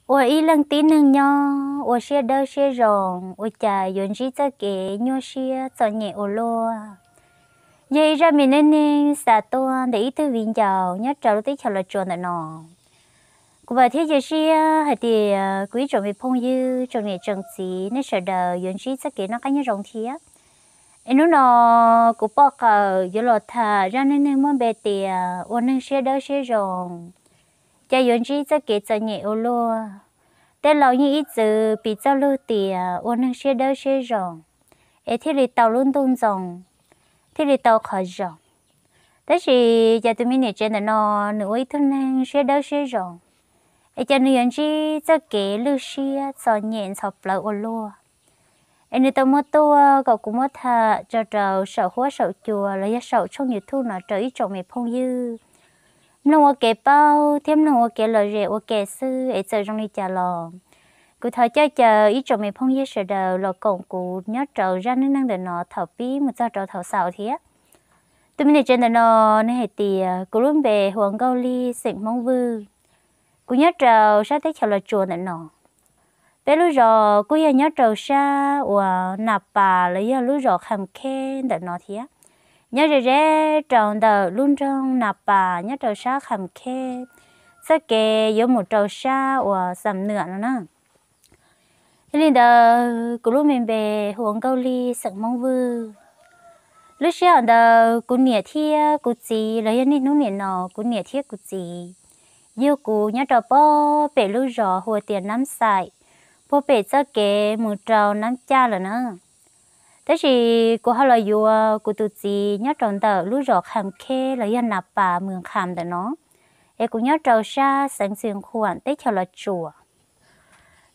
Ua ib leej tib neeg nyob ua siab dawb siab zoo, ua cas yuav ntsib txoj kev nyuaj siab txom nyem ua luaj. Yog ib zaj me neej neeg xa tuaj ntawm ib tug viv ncaus nyob rau lub teb chaws Los Tsuas ntawm no. Kuv vam thiab cia siab hais tias kuv ib tsoom me phooj ywg, tsoom niam tsoom txiv, nej sawv daws yuav ntsib txoj kev noj qab nyob zoo thiab. Es hnub no kuv pom qawm yuav los tham zaj neej neeg muaj npe tias ua neeg siab dawb siab zoo, cas yuav ntsib txoj kev txom nyem ua luaj. Tej laus yeej ib txwm piv txoj lus tias ua neeg siab dawb siab zoo, es thiaj li tau lub ntuj ntxoo, thiaj li tau qhov zoo. Tab sis cas tus me niam tsev ntawm no nws ua ib tug neeg siab dawb siab zoo, es cas nws yuav ntsib txoj kev lwj siab txom nyem ntxhov plawv ua luaj. Es nws tau muab tuaj kom kuv muab tham tso rau saum huab saum cua los yog saum tshooj YouTube no rau ib tsoom me phooj ywg mloog ua kev paub thiab mloog ua kev lom zem ua ke xwb. Es txawm zoo li cas los kuv thov caw ib tsoom me phooj ywg sawv daws los koom kuv nyob rau zaj neej neeg ntawm no thaum pib mus txog rau thaum xaus thiab. Tus me niam tsev ntawm no nws hais tias kuv lub npe hu ua Nkauj Lig xeem Hmoob Vwj. Kuv nyob rau sab teb chaws Los Tsuas ntawm no. Peb lub zos kuj yog nyob rau sab uas Nas Pas los yog lub zos Kham Kheb ntawm no thiab. Nyob ze ze rau ntawm lub nroog Nas Pas nyob rau sab Kham Kheb, txoj kev yuav mus rau sab uas Xam Nwam no na. Yog li ntawd kuv lub me npe hu ua Nkauj Lig xeem Hmoob Vwj. Lub sij hawm ntawd kuv niam thiab kuv txiv los yog niaj hnub nim no kuv niam thiab kuv txiv yug kuv nyob rau puag pem lub zos hu ua tias Nab Xaim, puag pem txoj kev mus rau Nab Caj lawm na. Tab sis kuv ho los yuav kuv tus txiv nyob rau ntawm lub zos Kham Kheb los yog Nas Pas Mws Kham ntawm no, es kuv nyob rau sab xeev Xwm Khuam teb chaws Los Tsuas.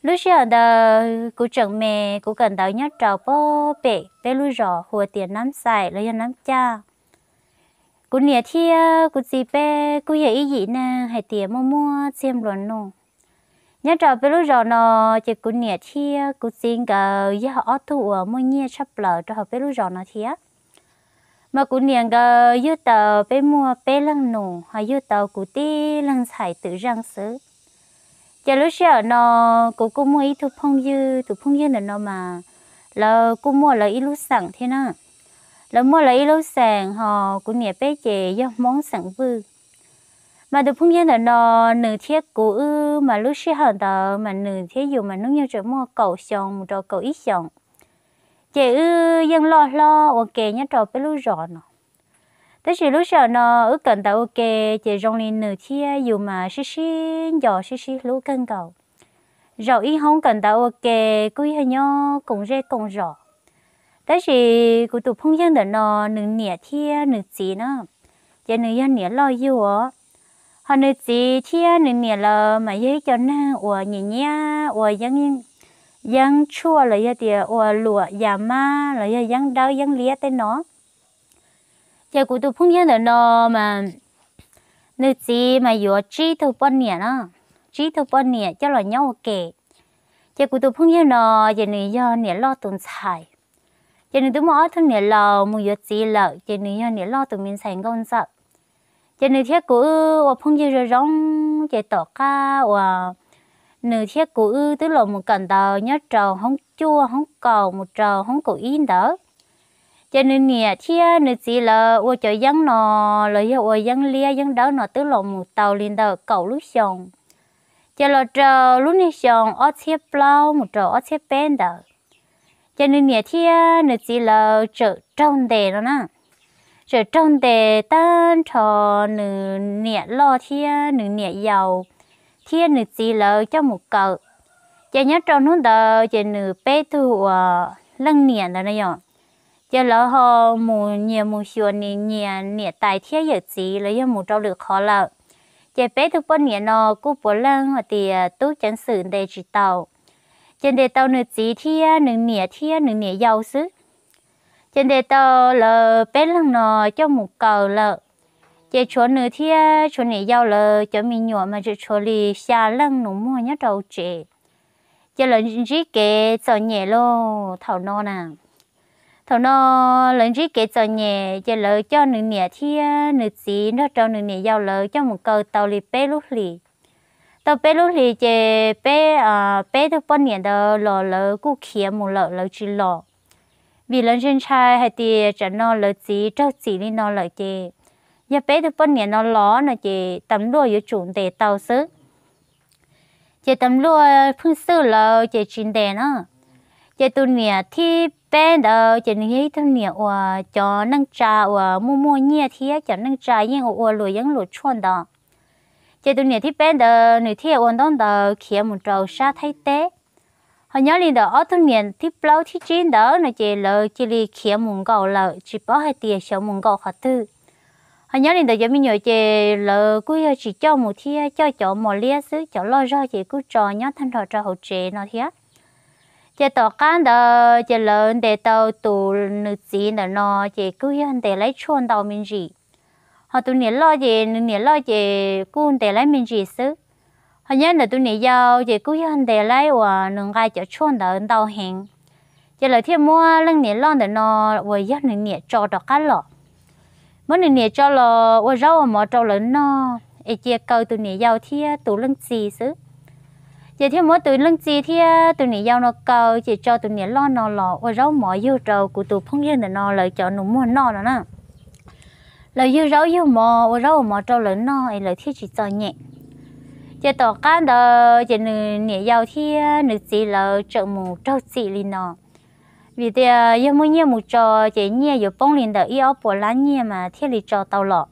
Lub sij hawm ntawd kuv tseem me, kuv kawm ntawv nyob rau puag pem peb lub zos hu ua tias Nab Xaim los yog Nab Caj. Kuv niam thiab kuv txiv peb kuj yog ib yim neeg hais tias muaj muaj txiag nplua nuj. Nyob rau peb lub zos no, ces kuv niam thiab kuv txiv nkawd yog ob tug uas muaj nyiaj tshaj plaws rau hauv peb lub zos no thiab. Mas kuv niam nkawd yug tau peb muaj peb leeg nus, ho yug tau kuv tib leeg ntxhais twm zeej xwb. Ces lub sij hawm no kuv kuj muaj ib tug phooj ywg, tus phooj ywg ntawm no mas lawv kuj muaj lawv ib lub xeem thiab na. Lawv muaj lawv ib lub xeem, ho kuv niam peb ces yog Hmoob xeem Vwj. Mas tus phooj ywg ntawm no, nws thiab kuv wb mas lub sij hawm ntawd mas nws thiab yus mas hnub nyoog tseem muaj kaum xyoo mus rau kaum ib xyoos. Ces wb yeej loj hlob ua ke nyob rau peb lub zos no. Tab sis lub sij hawm no wb kawm ntawv ua ke, ces zoo li nws thiab yus mas sib sib nco sib sib hlub kawg nkaus. Zaum ib hoob kawm ntawv ua ke, kuj yog nyob koom zej koom zos. Tab sis kuv tus phooj ywg ntawm no, nws niam thiab nws txiv na, ces nws yog niam loj yug. Ho nws txiv thiab nws niam lawv mas yog ib co neeg uas nyiam nyiam ua yeeb tshuaj los yog tias ua luam yas mab los yog yeeb dawb yeeb liab tej no. Ces kuv tus phooj ywg ntawm no mas nws txiv mas yuav tsib tug poj niam na, tsib tug poj niam coj los nyob ua ke. Ces kuv tus phooj ywg no, ces nws yog niam loj tus ntxhais. Ces nws twb muaj ob tug niam laus mus yuav txiv lawm, ces nws yog niam loj tus me ntxhais nkauj ntxawm. Ces nws thiab kuv wb ua phooj ywg zoo zoo, ces tom qab uas nws thiab kuv wb twb los mus kawm ntawv nyob rau hoob cuaj hoob kaum mus rau hoob kaum ib ntawd, ces nws niam thiab nws txiv lawv ua cov yeeb no, los yog ua yeeb liab yeeb dawb no twb los mus tau li ntawm kaum lub xyoo. Ces los rau lub niag xyoo ob txhiab plaub mus rau ob txhiab peb ntawd, ces nws niam thiab nws txiv lawv txawm raug ntes no na. Txawm raug ntes tag nrho nws niam loj thiab nws niam yau thiab nws txiv lawv coj mus kaw. Ces nyob rau hnub ntawd ces nws peb tug uas leej niam ntawd na yom, ces lawv ho mus nyias mus xyuas nws nyias niam tais thiab yawm txiv los yog mus rau lwm qhov lawm. Ces peb tug poj niam no kuj puav leej hais tias tub ceev xwm ntes tsis tau, ces ntes tau nws txiv thiab nws niam thiab nws niam yau xwb. Ces ntes tau lawv peb leeg no coj mus kaw lawm. Ces tshuav nws thiab tshuav niam yau lawv cov me nyuam mas tseem tshuav li xya leej nus muag nyob rau tsev. Ces lawv ntsib kev txom nyem lauj thaum no na. Thaum no lawv ntsib kev txom nyem ces lawv coj nws niam thiab nws txiv nrog rau nws niam yau lawv coj mus kaw tau li peb lub hlis. Tau peb lub hlis ces peb, peb tug poj niam ntawd los lawv kuj khiav mus lawm, lawv tsis los, vim lawv ntshai ntshai hais tias tsam no lawv txiv raug txim li no lawm ces yog peb tug poj niam no los no ces tas luaj yuav tsum ntes tau xwb. Ces tas luaj pheej xwj lawv ces tsis ntes na. Ces tus niam thib peb ntawd ces nws yog ib tug niam uas cov neej tsa uas muaj muaj nyiaj thiab cov neej tsa yeej ua ua luam yeeb luam tshuaj ntawd. Ces tus niam thib peb ntawd nws thiaj ua ntaub ntawv khiav mus rau sab Thaib teb. Ho nyob li ntawm ob tug niam thib plaub thib tsib ntawd no ces lawv cia li khiav mus nkaum lawm, tsis paub hais tias xyov mus nkaum qhov twg. Ho nyob li ntawd cov me nyuam ces lawv kuj yog tsis coj mus thiab, coj cov mos liab xwb, cov loj zog ces kuj tso nyob tag nrho rau hauv tsev no thiab. Ces tom qab ntawd ces lawv ntes tau tus nws txiv ntawm no ces kuj yog ntes laib tshuaj ntau me ntsis. Ho tus niam loj ces nws niam loj ces kuj ntes laib me ntsis xwb. Ho nyob ntawm tus niam yau ces kuj yog ntes laib uas nws nqa cov tshuaj ntawd ntau heev. Ces lawv thiaj muab leej niam loj ntawm no uas yog nws niam tso rov qab los. Muab nws niam tso los ua zaub ua mov rau lawv noj es cia kaw tus niam yau thiab tus leej txiv xwb. Ces thiaj muab tus leej txiv thiab tus niam yau no kaw ces tso tus niam loj no los ua zaub mov yug rau kuv tus phooj ywg ntawm no lawv cov nus muag noj no na. Lawv yug zaub yug mov ua zaub ua mov rau lawv noj es lawv thiaj tsis txom nyem. Ces tom qab ntawd ces nws niam yau thiab nws txiv lawv tseem mus raug txim li no. Vim tias yog muaj nyiaj mus tso ces nyiaj yuav poob li ntawm ib ob puas lab nyiaj mas thiaj li tso tau los.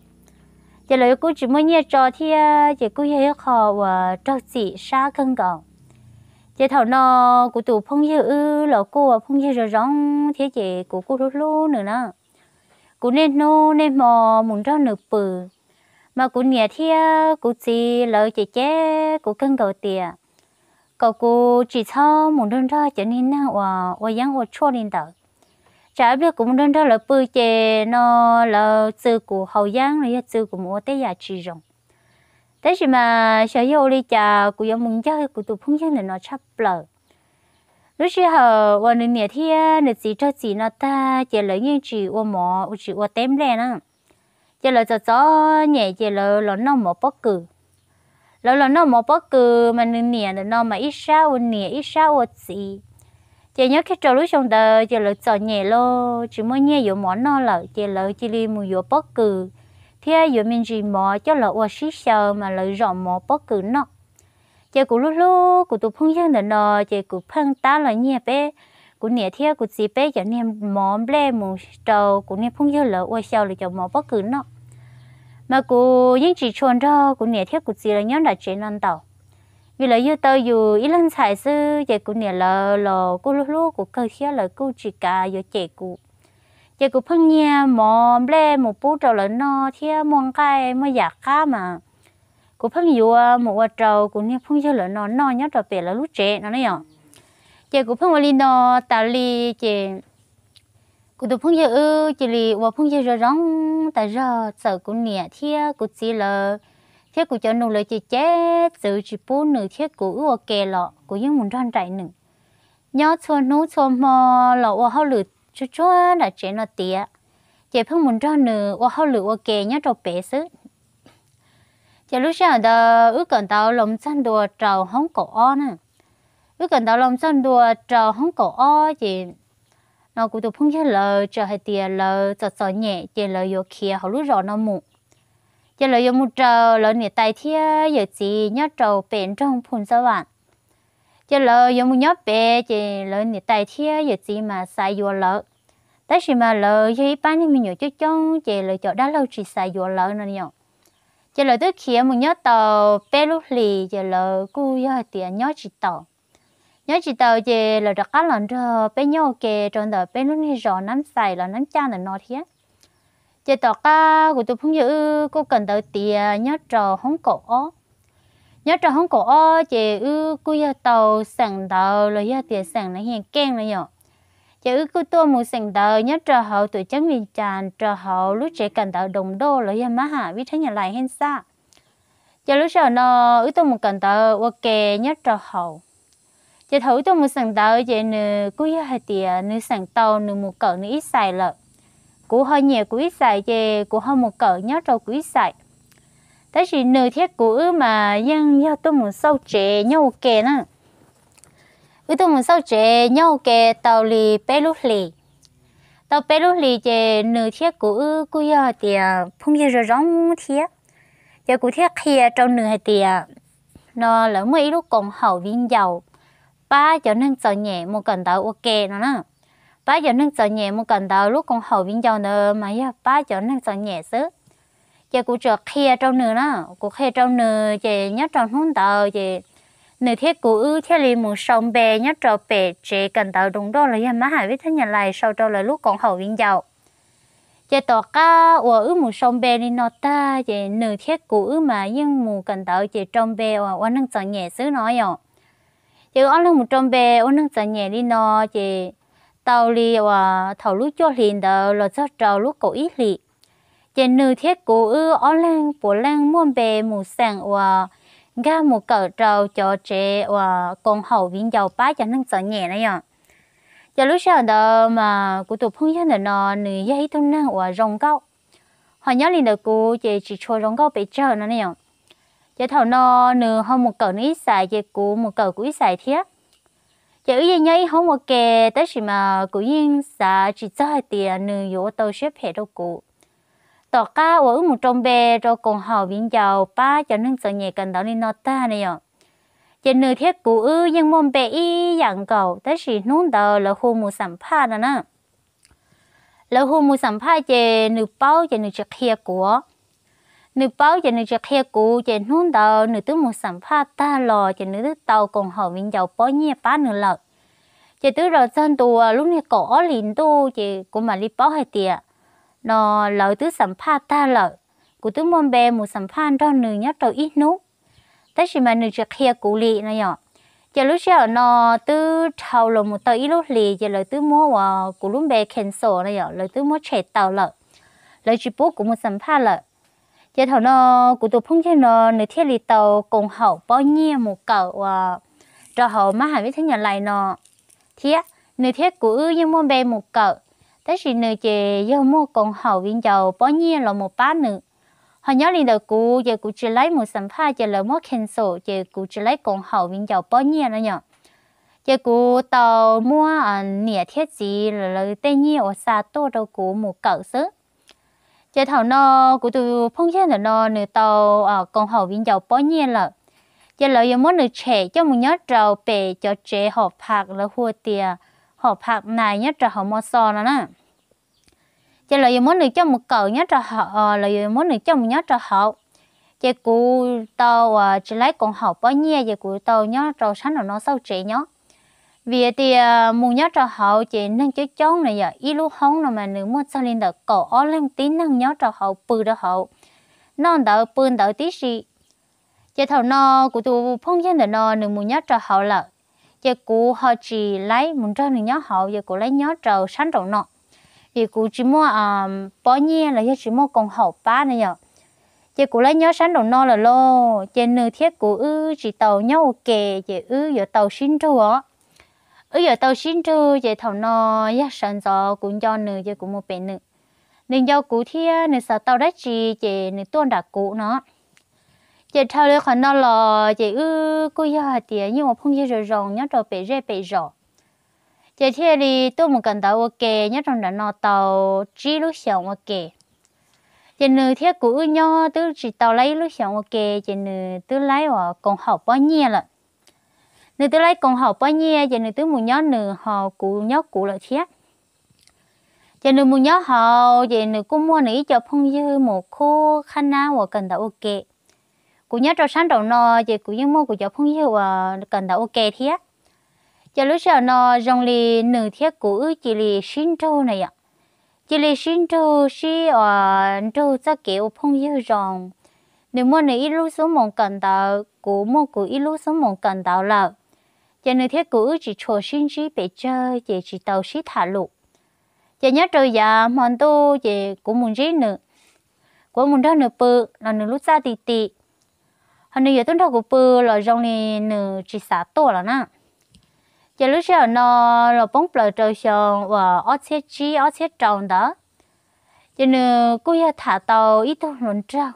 Ces lawv kuj tsis muaj nyiaj tso thiab ces kuj yog ib qho uas raug txim sab kawg nkaus. Ces thaum no kuv tus phooj ywg wb los kuj ua phooj ywg zoo zoo thiab ces kuv kuj hlub hlub nws na. Kuv niaj hnub niaj hmo mus nrog nws pw, mas kuv niam thiab kuv txiv lawv ces cem kuv kawg nkaus tias kom kuv tsis txhob mus nrog nrog cov niag neeg uas ua yeeb ua tshuaj li ntawd. Tsam ib pliag kuv mus nrog nrog lawv pw ces no lawv txw kuv haus yeeb los yog txw kuv mus ua tej yam tsis zoo. Tab sis mas xyov yog ua li cas kuv yuav mus ncawg kuv tus phooj ywg ntawm no tshaj plaws. Lub sij hawm uas nws niam thiab nws txiv raug txim no tag ces lawv yeej tsis ua mov, tsis ua teb nplej na. Ces lawv txom txom nyem ces lawv los noj mov pob kws. Lawv los noj mov pob kws mas nws niam ntawm no mas ib sab ua niam ib sab ua txiv. Ces nyob kiag rau lub xyoo ntawd ces lawv txom nyem los tsis muaj nyiaj yuav mov noj lawm ces lawv cia li mus yuav pob kws thiab yuav me ntsis mov coj los ua sib xyaw mas lawv zom mov pob kws noj. Ces kuv hlub hlub kuv tus phooj ywg ntawm no ces kuv pheej tab los nyiag peb, kuv niam thiab kuv txiv peb cov niag mov nplej mus rau kuv niag phooj ywg lawv ua xyaw lawv cov mov pob kws noj. Mas kuv yeej tsis tshua nrog kuv niam thiab kuv txiv lawv nyob nram tsev no ntau, vim lawv yug tau yus ib leeg ntxhais xwb ces kuv niam lawv los kuj hlub hlub kuv kawg thiab lawv kuj tsis kav yuav cem kuv. Ces kuv pheej nyiag mov nplej mus pub rau lawv noj thiab muaj nqaij muaj yam qab mas kuv pheej yuav mus ua rau kuv niag phooj ywg lawv no noj nyob rau pem lawv lub tsev no ne yom. Ces kuv pheej ua li no tas li ces kuv tus phooj ywg wb cia li ua phooj ywg zoo zoo tas zog, txawm kuv niam thiab kuv txiv lawv thiab kuv cov nus lawv ces cem txwv tsis pub nws thiab kuv wb ua ke los kuv yeej mus nrog nraim nws. Nyob txhua hnub txhua hmo los ua hauj lwm tsuag tsuag nram tsev no tiav, ces pheej mus nrog nws ua hauj lwm ua ke nyob rau pem xwb. Ces lub sij hawm ntawd wb kawm ntawv los txog ntua rau hoob kaum ob na. Wb kawm ntawv los txog ntua rau hoob kaum ob ces no kuv tus phooj ywg lawv txawm hais tias lawv txom txom nyem ces lawv yuav khiav hauv lub zos no mus. Ces lawv yuav mus raws lawv niam tais thiab yawm txiv nyob rau pem nroog Phu Ntxawj Vam. Ces lawv yuav mus nyob pem ces lawv niam tais thiab yawm txiv mas xav yuav lawv, tab sis mas lawv yog ib pab niag me nyuam coob coob ces lawv cov dab laug tsis xav yuav lawv no yom. Ces lawv twb khiav mus nyob tau peb lub hlis ces lawv kuj yog hais tias nyob tsis taus. Nyob tsis taus ces lawv rov qab los nrog peb nyob ua ke rau ntawm peb lub niag zos Nab Xais los Nab Caj ntawm no thiab. Ces tom qab kuv tus phooj ywg wb kuj kawm ntawv tiav nyob rau hoob kaum ob. Nyob rau hoob kaum ob ces wb kuj yog tau xeem ntawv los yog tias xeem na hias keej no yom. Ces wb kuj tuaj mus xeem ntawv nyob rau hauv tuam ceeb Vim Cas rau hauv lub tsev kawm ntawv Doos Doj los yog Mab Ham Vib Theeb Nyab Lais Heej Xaj. Ces lub sij hawm no wb tuaj mus kawm ntawv ua ke nyob rau hauv. Ces thaum wb tuaj mus xeem ntawv ces nws kuj yog hais tias nws xeem tau nws mus kawm nws ib xais lawm. Kuv ho nyiam kuv ib xais ces kuv ho mus kawm nyob rau kuv ib xais. Tab sis nws thiab kuv wb mas yeej yog tuaj mus xauj tsev nyob ua ke na. Wb tuaj mus xauj tsev nyob ua ke tau li peb lub hlis. Tau peb lub hlis ces nws thiab kuv wb kuj yog tias phooj ywg zoo zoo thiab. Ces kuv thiaj qhia rau nws hais tias no lawv muaj ib lub koom haum viv ncaus pab cov neeg txom nyem mus kawm ntawv ua ke no na. Pab cov neeg txom nyem mus kawm ntawv, lub koom haum viv ncaus ntawd mas yog pab cov neeg txom nyem xwb. Ces kuv tsuas qhia rau nws na, kuv qhia rau nws ces nyob rau hnub ntawd ces nws thiab kuv wb thiaj li mus sau npe nyob rau pem tsev kawm ntawv Doos Doj los yog mab ham vib thab nyas lais sau rau lawv lub koom haum viv ncaus. Ces tom qab uas wb mus sau npe li no tag ces nws thiab kuv wb mas yeej mus kawm ntawv ces rau npe uas ua neeg txom nyem xwb no yom. Ces wb ob leeg mus rau npe ua neeg txom nyem li no ces tau li uas thaum lub cuaj hlis ntawd los txog rau lub kaum ib hlis, ces nws thiab kuv wb ob leeg puav leej muaj npe mus xeem uas nkag mus kawm rau cov tsev uas koom haum viv ncaus pab cov neeg txom nyem na yom. Ces lub sij hawm ntawd mas kuv tus phooj ywg ntawm no nws yog ib tug neeg uas zoo nkauj, ho nyob li ntawd kuv ces tsis tshua zoo nkauj pes tsawg no ne yom. Ces thaum no nws ho mus kawm nws ib xais ces kuv mus kawm kuv ib xais thiab. Ces wb yeej nyob ib hoob ua ke, tab sis mas kuv yeej xav tsis txog hais tias nws yuav ua tau siab phem rau kuv. Tom qab uas wb mus rau npe rau koom haum viv ncaus pab cov neeg txom nyem kawm ntawv li no tag ne yom, ces nws thiab kuv wb yeej muaj npe ib yam nkaus, tab sis hnub ntawd lawv hu mus xam phaj no na. Lawv hu mus xam phaj ces nws paub ces nws tsis qhia kuv. Nws paub ces nws tsis qhia kuv, ces hnub ntawd nws twb mus xam phaj tag los ces nws twb tau koom haum viv ncaus pob nyiaj pab nws lawm. Ces twb los txog ntua lub niag kaum ob hlis ntuj ces kuv mam li paub hais tias no lawv twb xam phaj tag lawm. Kuv twb muaj npe mus xam phaj nrog nws nyob rau ib hnub, tab sis mas nws tsis qhia kuv li no yom. Ces lub sij hawm no twb dhau los mus tau ib lub hlis ces lawv twb muab uas kuv lub npe cancel no yom, lawv twb muab tshem tawm lawm, lawv tsis pub kuv mus xam phaj lawm. Ces thaum no kuv tus phooj ywg no nws thiaj li tau koom haum pob nyiaj mus kawm uas rau hauv mab ham vib thab nyas lais no thiab. Nws thiab kuv wb yeej muaj npe mus kawm, tab sis nws ces yog muaj koom haum viv ncaus pob nyiaj los mus pab nws. Ho nyob li ntawm kuv ces kuv tsis laib mus xam phaj ces lawv muab cancel ces kuv tsis laib koom haum viv ncaus pob nyiaj no yom. Ces kuv tau muab niam thiab txiv lawv tej nyiaj uas xa tuaj rau kuv mus kawm xwb. Ces thaum no kuv tus phooj ywg ntawm no nws tau koom haum viv ncaus pob nyiaj lawm, ces lawv yuav muab nws tshem coj mus nyob rau pem cov tsev hom pham lawv hu tias hom pham nais nyob rau hauv Mos Xos no na. Ces lawv yuav muab nws coj mus kawm nyob rau hauv, lawv yuav muab nws coj mus nyob rau hauv. Ces kuv tau uas tsis laib koom haum pob nyiaj ces kuv tau nyob rau sab nraum no xauj tsev nyob. Vim tias mus nyob rau hauv ces neeg coob coob no yom, ib lub hoob no mas nws muaj txog li ntawm kaum ob leeg tib neeg nyob rau hauv, pw rau hauv, noj ntawd pw ntawd tib si. Ces thaum no kuv tus phooj ywg ntawm no nws mus nyob rau hauv lawm, ces kuv ho tsis laib mus nrog nws nyob hauv, ces kuv laib nyob rau sab nraum no, vim kuv tsis muaj pob nyiaj los yog tsis muaj koom haum pab no yom. Ces kuv laib nyob sab nraum no lawm lauj, ces nws thiab kuv wb tsis tau nyob ua ke, ces wb yuav tau sib nrug os. Wb yuav tau sib nrug ces thaum no yog sawv ntxov kuv nco nws ces kuv mus pem nws, nws nco kuv thiab nws xav tau dab tsi ces nws tuaj nram kuv no. Ces dhau li qhov no los ces wb kuj yog hais tias yeej ua phooj ywg zoo zoo nyob rau pem zej pem zos. Ces thiaj li tuaj mus kawm ntawv ua ke nyob rau nram no tau tsib lub xyoos ua ke. Ces nws thiab kuv wb nyob twb tsis tau laib ib lub xyoos ua ke ces nws twb laib uas koom haum pob nyiaj lawm. Nws twb laib koom haum pob nyiaj ces nws twb mus nyob nws ho kuv nyob kuv lawm thiab. Ces nws mus nyob hauv ces nws kuj muaj nws ib co phooj ywg mus khub khab nab uas kawm ntawv ua ke. Kuv nyob rau sab nraum no ces kuv yeej muaj kuv cov phooj ywg uas kawm ntawv ua ke thiab. Ces lub sij hawm no zoo li nws thiab kuv wb cia li sib nrug na yom. Cia li sib nrug, sib uas nrug txoj kev ua phooj ywg zoo. Nws muaj nws ib lub xub moos kawm ntawv, kuv muaj kuv ib lub xub moos kawm ntawv lawm. Ces nws thiab kuv wb tsis tshua sib ntsib pes tsawg ces tsis tau sib tham lus. Ces nyob rau yav hmo ntuj ces kuv mus ntsib nws, kuv mus nrog nws pw los nws lub txaj ti ti, ho nws yuav tuaj nrog kuv pw los zoo li nws tsis xav tuaj los na. Ces lub sij hawm no los poob plaws rau xyoo uas ob txhiab tsib ob txhiab rau ntawd, ces nws kuj yog tham tau ib tug hluas nraug.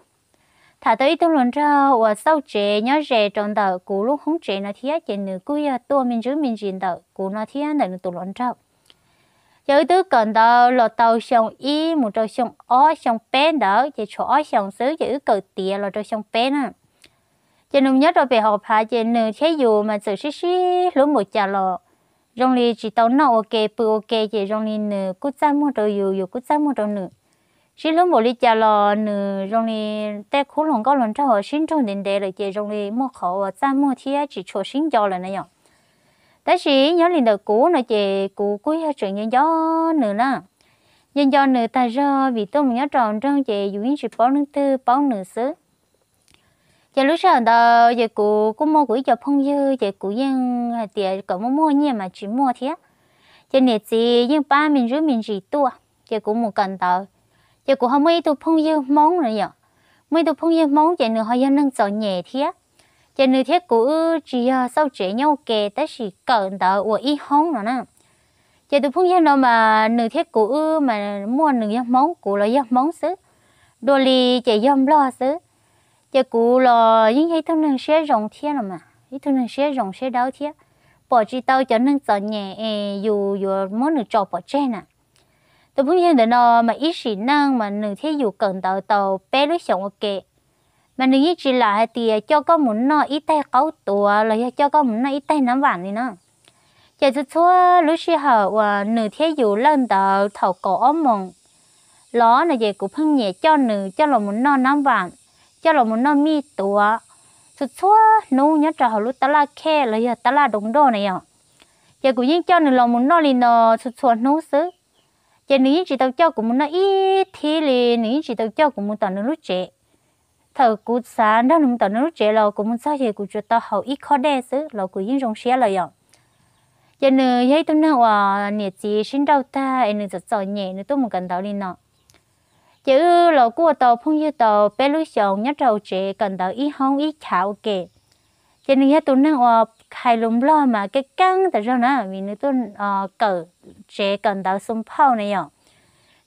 tham tau ib tug hluas nraug uas xauj tsev nyob ze rau ntawm kuv lub hoob tsev no thiab, ces nws kuj yog tuaj me ntsis me ntsis ntawm kuv no thiab ntawm nws tus hluas nraug. Ces wb twb kawm ntawv los tau xyoo ib mus rau xyoo ob xyoo peb ntawd, ces tshuav ob xyoos xwb ces wb kawm tiav los rau xyoo peb na. Ces nws nyob rau pem hauv phav ces nws thiab yus mas txawm sib sib hlub npaum cas los zoo li tsis tau noj ua ke pw ua ke, ces zoo li nws kuj txaj muag rau yus, yus kuj txaj muag rau nws. Sib hlub npaum li cas los nws zoo li tej khub hluas nkauj hluas nraug sib nrug ntev ntev lawm ces zoo li muaj qhov uas txaj muag thiab tsis tshua sib nco lawm na yom. Tab sis nyob li ntawm kuv no ces kuv kuj yog tseem nco nco nws na. Nco nco nws tag zog vim tuaj mus nyob rau nroog ces yus yeej tsis paub leej twg paub nws xwb. Ces lub sij hawm ntawd ces kuv kuj muaj kuv ib co phooj ywg, ces kuv yeej hais tias kom muaj muaj nyiaj mas tsis muaj thiab. Ces niam txiv yeej pab me ntsis me ntsis tuaj, ces kuv mus kawm ntawv. Ces kuv ho muaj ib tug phooj ywg Hmoob no yom, muaj ib tug phooj ywg Hmoob ces nws ho yog neeg txom nyem thiab. Ces nws thiab kuv wb tsis yog xauj tsev nyob ua ke tab sis kawm ntawv ua ib hoob no na. Ces tus phooj ywg no mas nws thiab kuv wb mas muaj nws yog Hmoob, kuv los yog Hmoob xwb, dua li ces yog Nplog xwb. Ces kuv los yeej yog ib tug neeg siab zoo thiab no mas, ib tug neeg siab zoo siab dawb thiab, pom tsis tau cov neeg txom nyem es yus yuav muab nws tso pov tseg na. Tus phooj ywg ntawm no mas ib sim neej mas nws thiab yus kawm ntawv tau peb lub xyoos ua ke, mas nws yeej tsis lam hais tias coj koj mus noj ib taig qaub tuav los yog coj koj mus noj ib taig nab vam li na. Ces txhua txhua lub sij hawm uas nws thiab yus lawj ntawv thaum kaum ob moos los no ces kuv pheej nyiam coj nws coj los mus noj nab vam, coj los mus noj mij tuav, txhua txhua hnub nyob rau hauv lub tab laj khej los yog tab laj doo doj na yom. Ces kuv yeej coj nws los mus noj li no txhua txhua hnub xwb. Ces nws yeej tsis tau coj kuv mus noj ib thib li, nws yeej tsis tau coj kuv mus tom nws lub tsev. Thaum kuv xav nrog nws mus tom nws lub tsev los kuv mus txog ces kuv tsuas tau haus ib khob dej xwb los kuv yeej zoo siab lawm yom. Ces nws yog ib tug neeg uas niam txiv sib nrauj tag es nws txom txom nyem nws tuaj mus kawm ntawv li no. Ces wb los kuj ua tau phooj ywg tau peb lub xyoos nyob rau tsev kawm ntawv ib hoob ib chav ua ke. Ces nws yog tus neeg uas hais lus Nplog mas keej keeb tas zog na vim nws tuaj kawm tsev kawm ntawv xoo phauj na yom.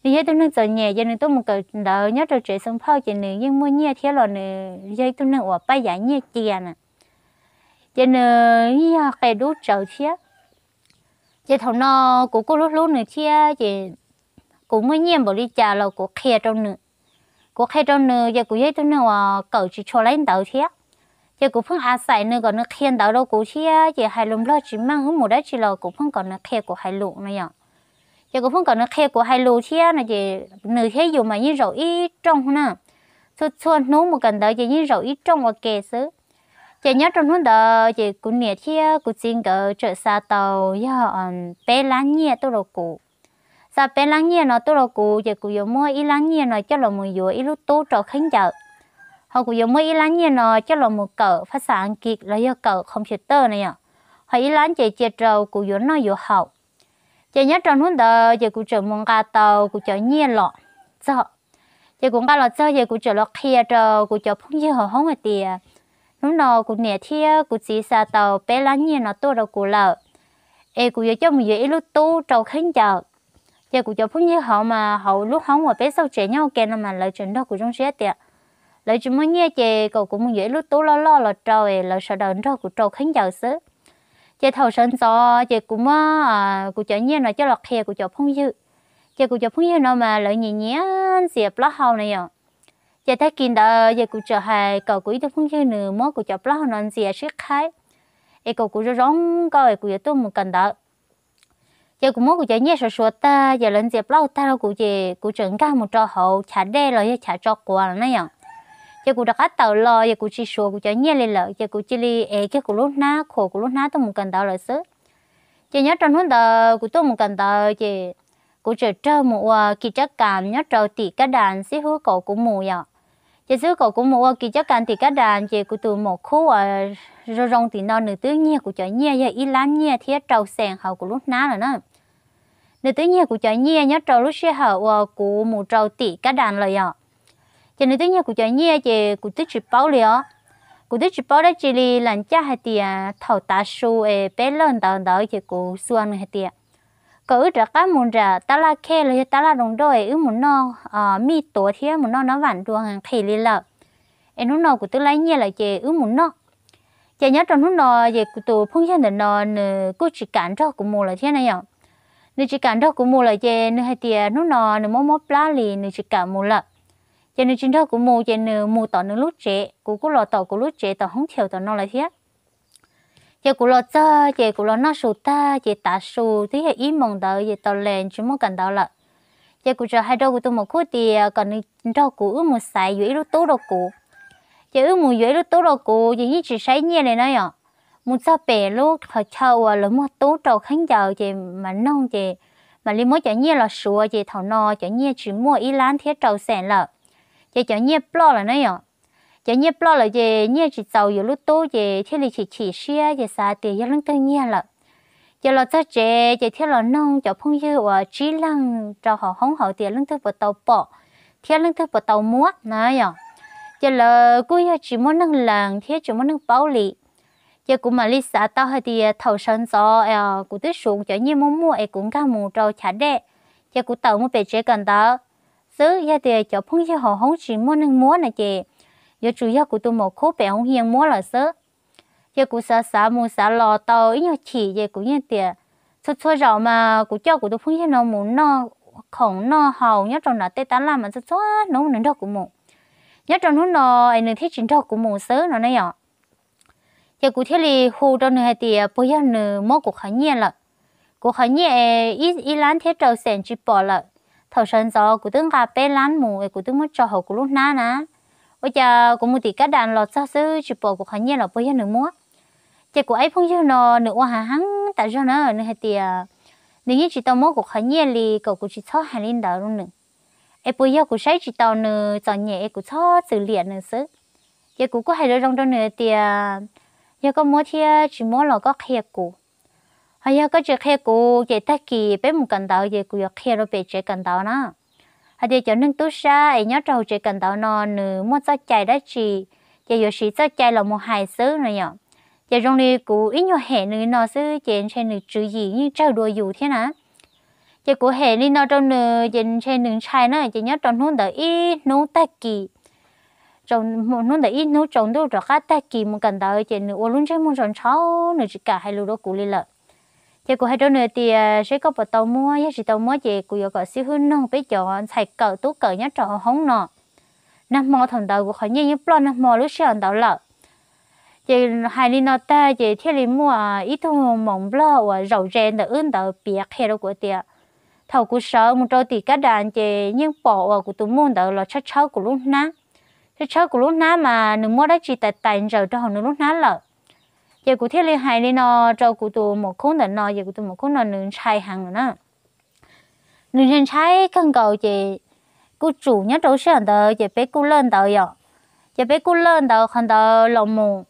Nws yog ib tug neeg txom nyem ces nws tuaj mus kawm ntawv nyob rau tsev xoo phauj ces nws yeej muaj nyiaj thiab los nws yog ib tug neeg uas paj yav nyiaj cia na. Ces nws yeej yog qe dub tsawv thiab. Ces thaum no kuv kuj hlub hlub nws thiab ces kuv muaj nyiaj npaum li cas los kuv qhia rau nws. Kuv qhia rau nws ces kuv yog ib tug neeg uas kawm tsis tshua laib ntawv thiab. Ces kuv pheej a xais nws kom nws qhia ntawv rau kuv thiab ces hais lus Nplog tsis meej wb mus dab tsi los kuv pheej kom nws qhia kuv hais lus no yom. Ces kuv pheej kom nws qhia kuv hais lus thiab no ces nws thiab yus mas yeej zaum ib rooj na. Txhua txhua hnub mus kawm ntawv ces yeej zaum ib rooj ua ke xwb. Ces nyob rau hnub ntawd ces kuv niam thiab kuv txiv nkawd txawm xa tau yog peb lab nyiaj tuaj rau kuv. Xa peb lab nyiaj no tuaj rau kuv ces kuv yuav muab ib lab nyiaj no coj los mus yuav ib lub tub rau khaub ncaws, ho kuv yuav muab ib lab nyiaj no coj los mus kawm phaj xaj Askiv los yog kawm computer na yom, ho ib lab ces cia rau kuv yuav noj yuav haus. Ces nyob rau hnub ntawd ces kuv txawm mus nqa tau kuv cov nyiaj los txog. Ces kuv nqa los txog ces kuv txawm los qhia rau kuv cov phooj ywg hauv hoob hais tias, hnub no kuv niam thiab kuv txiv xa tau peb lab nyiaj no tuaj rau kuv lawm, es kuv yuav coj mus yuav ib lub tub rau khaub ncaws. Ces kuv cov phooj ywg hauv mas hauv lub hoob uas peb xauj tsev nyob ua ke no mas lawv tseem nrog kuv zoo siab tias lawv tsis muaj nyiaj ces kom kuv mus yuav ib lub tub loj loj los rau es lawv sawv daws nrog kuv rau khaub ncaws xwb. Ces thaum sawv ntxov ces kuv muab kuv cov nyiaj no coj los qhia kuv cov phooj ywg. Ces kuv cov phooj ywg no mas lawv nyiam nyiam ntxias plaub hau na yom. Ces tag kis ntawd ces kuv txawm hais kom kuv ib tug phooj ywg nws muab kuv cov plaub hau no ntxias sib qhaib, es kom kuv zoo zoo nkauj es kuv yuav tuaj mus kawm ntawv. Ces kuv muab kuv cov nyiaj suav suav tag ces lawv ntxias plaub hau tag rau kuv ces kuv txawm nkag mus rau hauv chav dej los yog chav tso quav lawm na yom. Ces kuv rov qab tawm los ces kuv tsis suav kuv cov nyiaj li lawm ces kuv cia li ev kiag kuv lub hnab, khuam kuv lub hnab tuaj mus kawm ntawv lawm xwb. Ces nyob rau hnub ntawd kuv tuaj mus kawm ntawv ces kuv txawm raug mus ua kis tsab kas nyob rau tim Kab Das xib hwb kom kuv mus yom. Ces xib hwb kom kuv mus ua kis tsab kas tim Kab Das ces kuv tus maum khub uas zoo zoo tim no nws twb nyiag kuv cov nyiaj yog ib lab nyiaj thiab rau xees hauv kuv lub hnab lawm na. Nws twb nyiag kuv cov nyiaj nyob rau lub sij hawm uas kuv mus rau tim Kab Das lawm yom. Ces nws twb nyiag kuv cov nyiaj ces kuv twb tsis paub li os. Kuv twb tsis paub dab tsi li, lam caj hais tias thaum tav su es peb lawj ntawv ntawd ces kuv xuas nws hais tias kom wb rov qab mus nram tab laj khej los yog tab laj doo doj es wb mus noj mij tuav thiab mus noj nab vam dua nqhis li lawm, es hnub no kuv twb laib nyiaj lawm ces wb mus noj. Ces nyob rau hnub no ces kuv tus phooj ywg ntawm no nws kuj tsis kam nrog kuv mus lawm thiab na yom. Nws tsis kam nrog kuv mus lawm ces nws hais tias hnub no nws mob mob plab li nws tsis kam mus lawm. Ces nws tsis nrog kuv mus ces nws mus tom nws lub tsev, kuv kuj los tom kuv lub tsev tom hoob thiaus tom no lawm thiab. Ces kuv los txog ces kuv los noj su tag ces tav su twb yog ib moos ntawd ces tau les tsis muaj kawm ntawv lawm. Ces kuv txawm hais rau kuv tus muam khub tias kom nws nrog kuv wb mus xaiv yuav ib lub tub rau kuv. Ces wb mus yuav ib lub tub rau kuv ces yeej tsis saib nyiaj li na yom. Mus txog pem lub qhov chaw uas lawv muag tub rau khaub ncaws ces mam noog ces mam li muab cov nyiaj los suav ces thaum no cov nyiaj tsis muaj ib lab thiab rau xees lawm. Ces cov nyiaj ploj lawm na yom. Cov nyiaj ploj lawm ces nyiaj tsis txaus yuav lub tub ces thiaj li chim chim siab ces xav tias yog leej twg nyiag lawm. Ces los txog tsev ces thiaj los noog cov phooj ywg uas tsib leeg rau hauv hoob hauv tias leej twg puas tau pom thiab leej twg puas tau muab na yom. Ces lawv kuj yog tsis muaj neeg lees thiab tsis muaj neeg paub li. Ces kuv mam li xav tau hais tias thaum sawv ntxov kuv twb suav cov nyiaj muaj muaj es kuv nkag mus rau chav dej, ces kuv tawm mus pem tsev kawm ntawv xwb, yog tias cov phooj ywg hauv hoob tsis muaj neeg muab no ces yuav tsum yog kuv tus muam khub pem hoob hias muab lawm xwb. Ces kuv xav xav mus xav los tau ib nyuag chim ces kuv yeej tias txhua txhua zaus mas kuv coj kuv tus phooj ywg no mus noj khoom noj haus nyob rau nram tej tab laj mas txhua txhua hnub nws nrog kuv mus. Nyob rau hnub no es nws thiaj tsis nrog kuv mus xwb no ne yom. Ces kuv thiaj li hu rau nws hais tias puas yog nws muab kuv qhov nyiaj lawm. Kuv qhov nyiaj es ib lab thiab rau xees tsis pom lawm. Thaum sawv ntxov kuv twb nqa peb lab mus es kuv twb muab tso hauv kuv lub hnab na. Ua cas kuv mus tim kab das los txog xwb tsis pom kuv qhov nyiaj los puas yog nws muab? Ces kuv ib phooj ywg no nws ua hav heev tas zog na, nws hais tias nws yeej tsis tau muab kuv qhov nyiaj li kom kuv tsis txhob hais li ntawd rau nws. Es puas yog kuv saib tsis taus nws txom nyem es kuv txhob txwm liam nws xwb? Ces kuv kuj hais zoo zoo rau nws tias yog koj muab thiab tsis muab los koj qhia kuv. Ho yog koj tsis qhia kuv ces tag kis peb mus kawm ntawv ces kuv yuav qhia rau pem tsev kawm ntawv na. Hais tias cov neeg tub sab es nyob rau hauv tsev kawm ntawv no nws muaj txoj cai dab tsi, ces yuav siv txoj cai los mus hais xwb no yom. Ces zoo li kuv ib nyuag hem nws no xwb ces ntshe nws tswv yim yeej tsawg dua yus thiab na. Ces kuv hem li no rau nws ces ntshe nws ntshai na, ces nyob rau hnub ntawd ib hnub tag kis, hnub ntawd ib hnub tsaus ntuj rov qab tag kis mus kawm ntawv ces nws ua lub ntsej muag ntshau ntshau, nws tsis kam hais lus rau kuv li lawm. Ces kuv hais rau nws tias seb koj puas tau muab, yog tsis tau muab ces kuv yuav kom xib hwb noog peb cov ntxhais kawm tub kawm nyob rau hauv hoob no. Nag hmo thaum ntawd kuv qhov nyiaj yeej ploj nag hmo lub sij hawm ntawd lawm. Ces hais li no tag ces thiaj li muaj ib tug maum nplog uas zaum ze ntawm wb ntawd piav qhia rau kuv tias thaum kuv sawv mus rau tim kab das ces yeej pom uas kuv tus muam ntawd los tshawb tshawb kuv lub hnab. Tshawb tshawb kuv lub hnab mas nws muab dab tsi tais tais ntsaws rau hauv nws lub hnab lawm. Ces kuv thiaj li hais li no rau kuv tus muam khub ntawm no, ces kuv tus muam khub no nws ntshai heev lawm na. Nws ntshai ntshai kawg nkaus ces kuj tsum nyob rau lub sij hawm ntawd ces peb kuj lawj ntawd yom. Ces peb kuj lawj ntawd qhov ntawd los mus.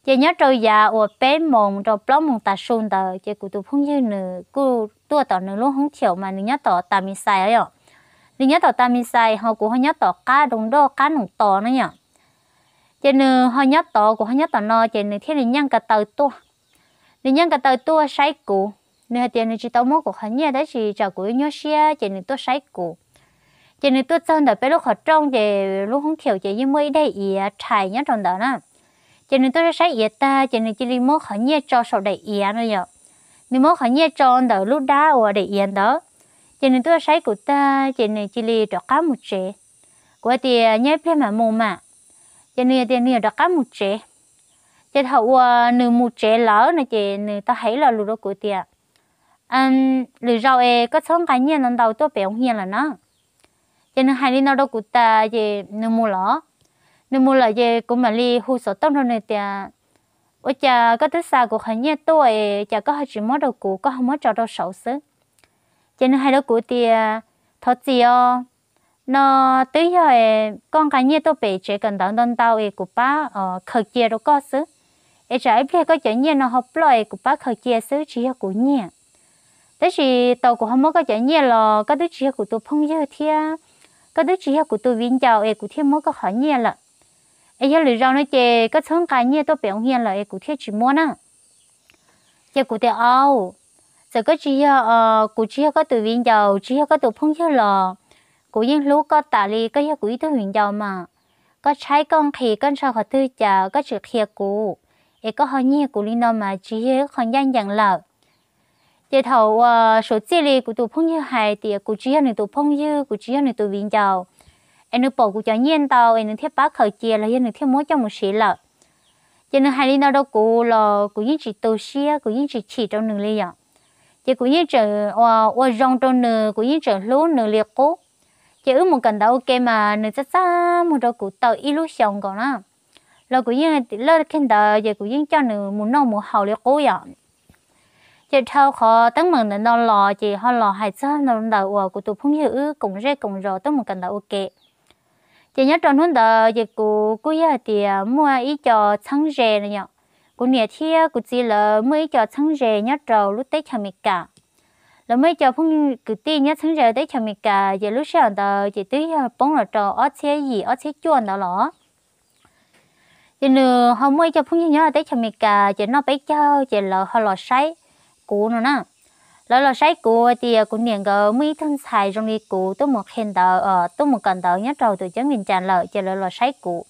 Ces nyob rau yav uas peb moos rau plaub moos tav su ntawd ces kuv tus phooj ywg nws kuj tuaj tom nws lub hoob thiaum mas nws nyob tom tas mis xais yom. Nws nyob tom tas mis xais ho kuv ho nyob tom qab doo doj qab noom tos na yom. Ces nws ho nyob tod kuv ho nyob tom no ces nws thiaj li nyeej ko taw tuaj. Nws nyeej ko taw tuaj saib kuv, nws hais tias nws tsis tau muab kuv qhov nyiaj tab sis tsam kuv nyuaj siab ces nws tuaj saib kuv. Ces nws tuaj txog ntawm peb lub qhov rooj ces lub hoob thiaum ces yeej muaj ib daim iav rhais nyob rau ntawd na. Ces nws tuaj saib iav tag ces nws cia li muab qhov nyiaj tso saum daim iav no yom. Nws muab qhov nyiaj tso ntawm lub dab uas daim iav ntawd. Ces nws tuaj saib kuv tag ces nws cia li rov qab mus tsev. Kuv hais tias nyob ib pliag mam mus mas. Ces nws tias nws yuav rov qab mus tsev. Ces thaum uas nws mus tsev lawm no ces nws tau hais ib lo lus rau kuv tias lwm zaus es koj txhob nqa nyiaj ntau ntau tuaj pem hoo hias lawm na. Ces nws hais li no rau kuv tas ces nws mus lawm. Nws mus lawm ces kuv mam li hu xov tooj rau nws tias ua cas koj twb xa kuv qhov nyiaj tuaj es cas koj ho tsis muab rau kuv, koj ho muab tso rau saud xwb? Ces nws hais rau kuv tias thov txim os, no twb yog koj nqa nyiaj tuaj pem tsev kawm ntawv ntau ntau es kuv pab khaws cia rau koj xwb. Es tsam ib pliag koj cov nyiaj no ho ploj es kuv pab khaws cia xwb tsis yog kuv nyiag. Tab sis tau kuv ho muab koj cov nyiaj los koj twb tsis yog kuv tus phooj ywg thiab koj twb tsis yog kuv tus viv ncaus es kuv thiaj muab koj qhov nyiaj lawm. Es yog lwm zaus no ces koj txhob nqa nyiaj tuaj pem hoo hias lawm es kuv thiaj tsis muab na. Ces kuv tias au, txawm koj tsis yog, kuv tsis yog koj tus viv ncaus tsis yog koj tus phooj ywg los kuv yeej hlub koj tas li, koj yog kuv ib tug viv ncaus mas. koj tshaib koj nqhis koj ntshaw qhov twg cas koj tsis qhia kuv, es koj ho nyiag kuv li no mas tsis yog ib qho ncaj ncees lawm. Ces thaum uas suav txij li kuv tus phooj ywg hais tias kuv tsis yog nws tus phooj ywg, kuv tsis yog nws tus viv ncaus, es nws pom kuv cov nyiaj ntau es nws thiaj pab khaws cia los yog nws thiaj muab coj mus siv lawm. Ces nws hais li no rau kuv los kuv yeej tsis tu siab, kuv yeej tsis chim rau nws li yom. Ces kuv yeej tseem ua zoo rau nws, kuv yeej tseem hlub nws li qub. Ces wb mus kawm ntawv ua ke mas nws txaj txaj muag rau kuv tau ib lub xyoos nkaus na. Los kuv yeej laj kiag ntawd ces kuv yeej coj nws mus noj mus haus li qub yom. Ces dhau qhov teeb meem ntawm no los ces ho los hais txog ntawm uas kuv tus phooj ywg wb koom zej koom zos tuaj mus kawm ntawv ua ke. Ces nyob rau hnub ntawd ces kuv kuj yog hais tias muaj ib co txheeb ze no yom, kuv niam thiab kuv txiv lawv muaj ib co txheeb ze nyob rau lub teb chaws Amelikas. Lawv muaj ib co phooj kwv tij nyob txheeb ze teb chaws Amelikas, ces lub sij hawm ntawd ces twb yog poob los rau ob txhiab yim ob txhiab cuaj ntawd los. Ces nws ho muaj ib co phooj ywg nyob teb chaws Amelikas ces noj peb caug ces lawv ho los saib kuv no na. Lawv los saib kuv tias kuv niam nkawd muaj ib tug ntxhais zoo li kuv tuaj mus qhia ntawv, tuaj mus kawm ntawv nyob rau tus ceeb Vias Cas lawm ces lawv los saib kuv.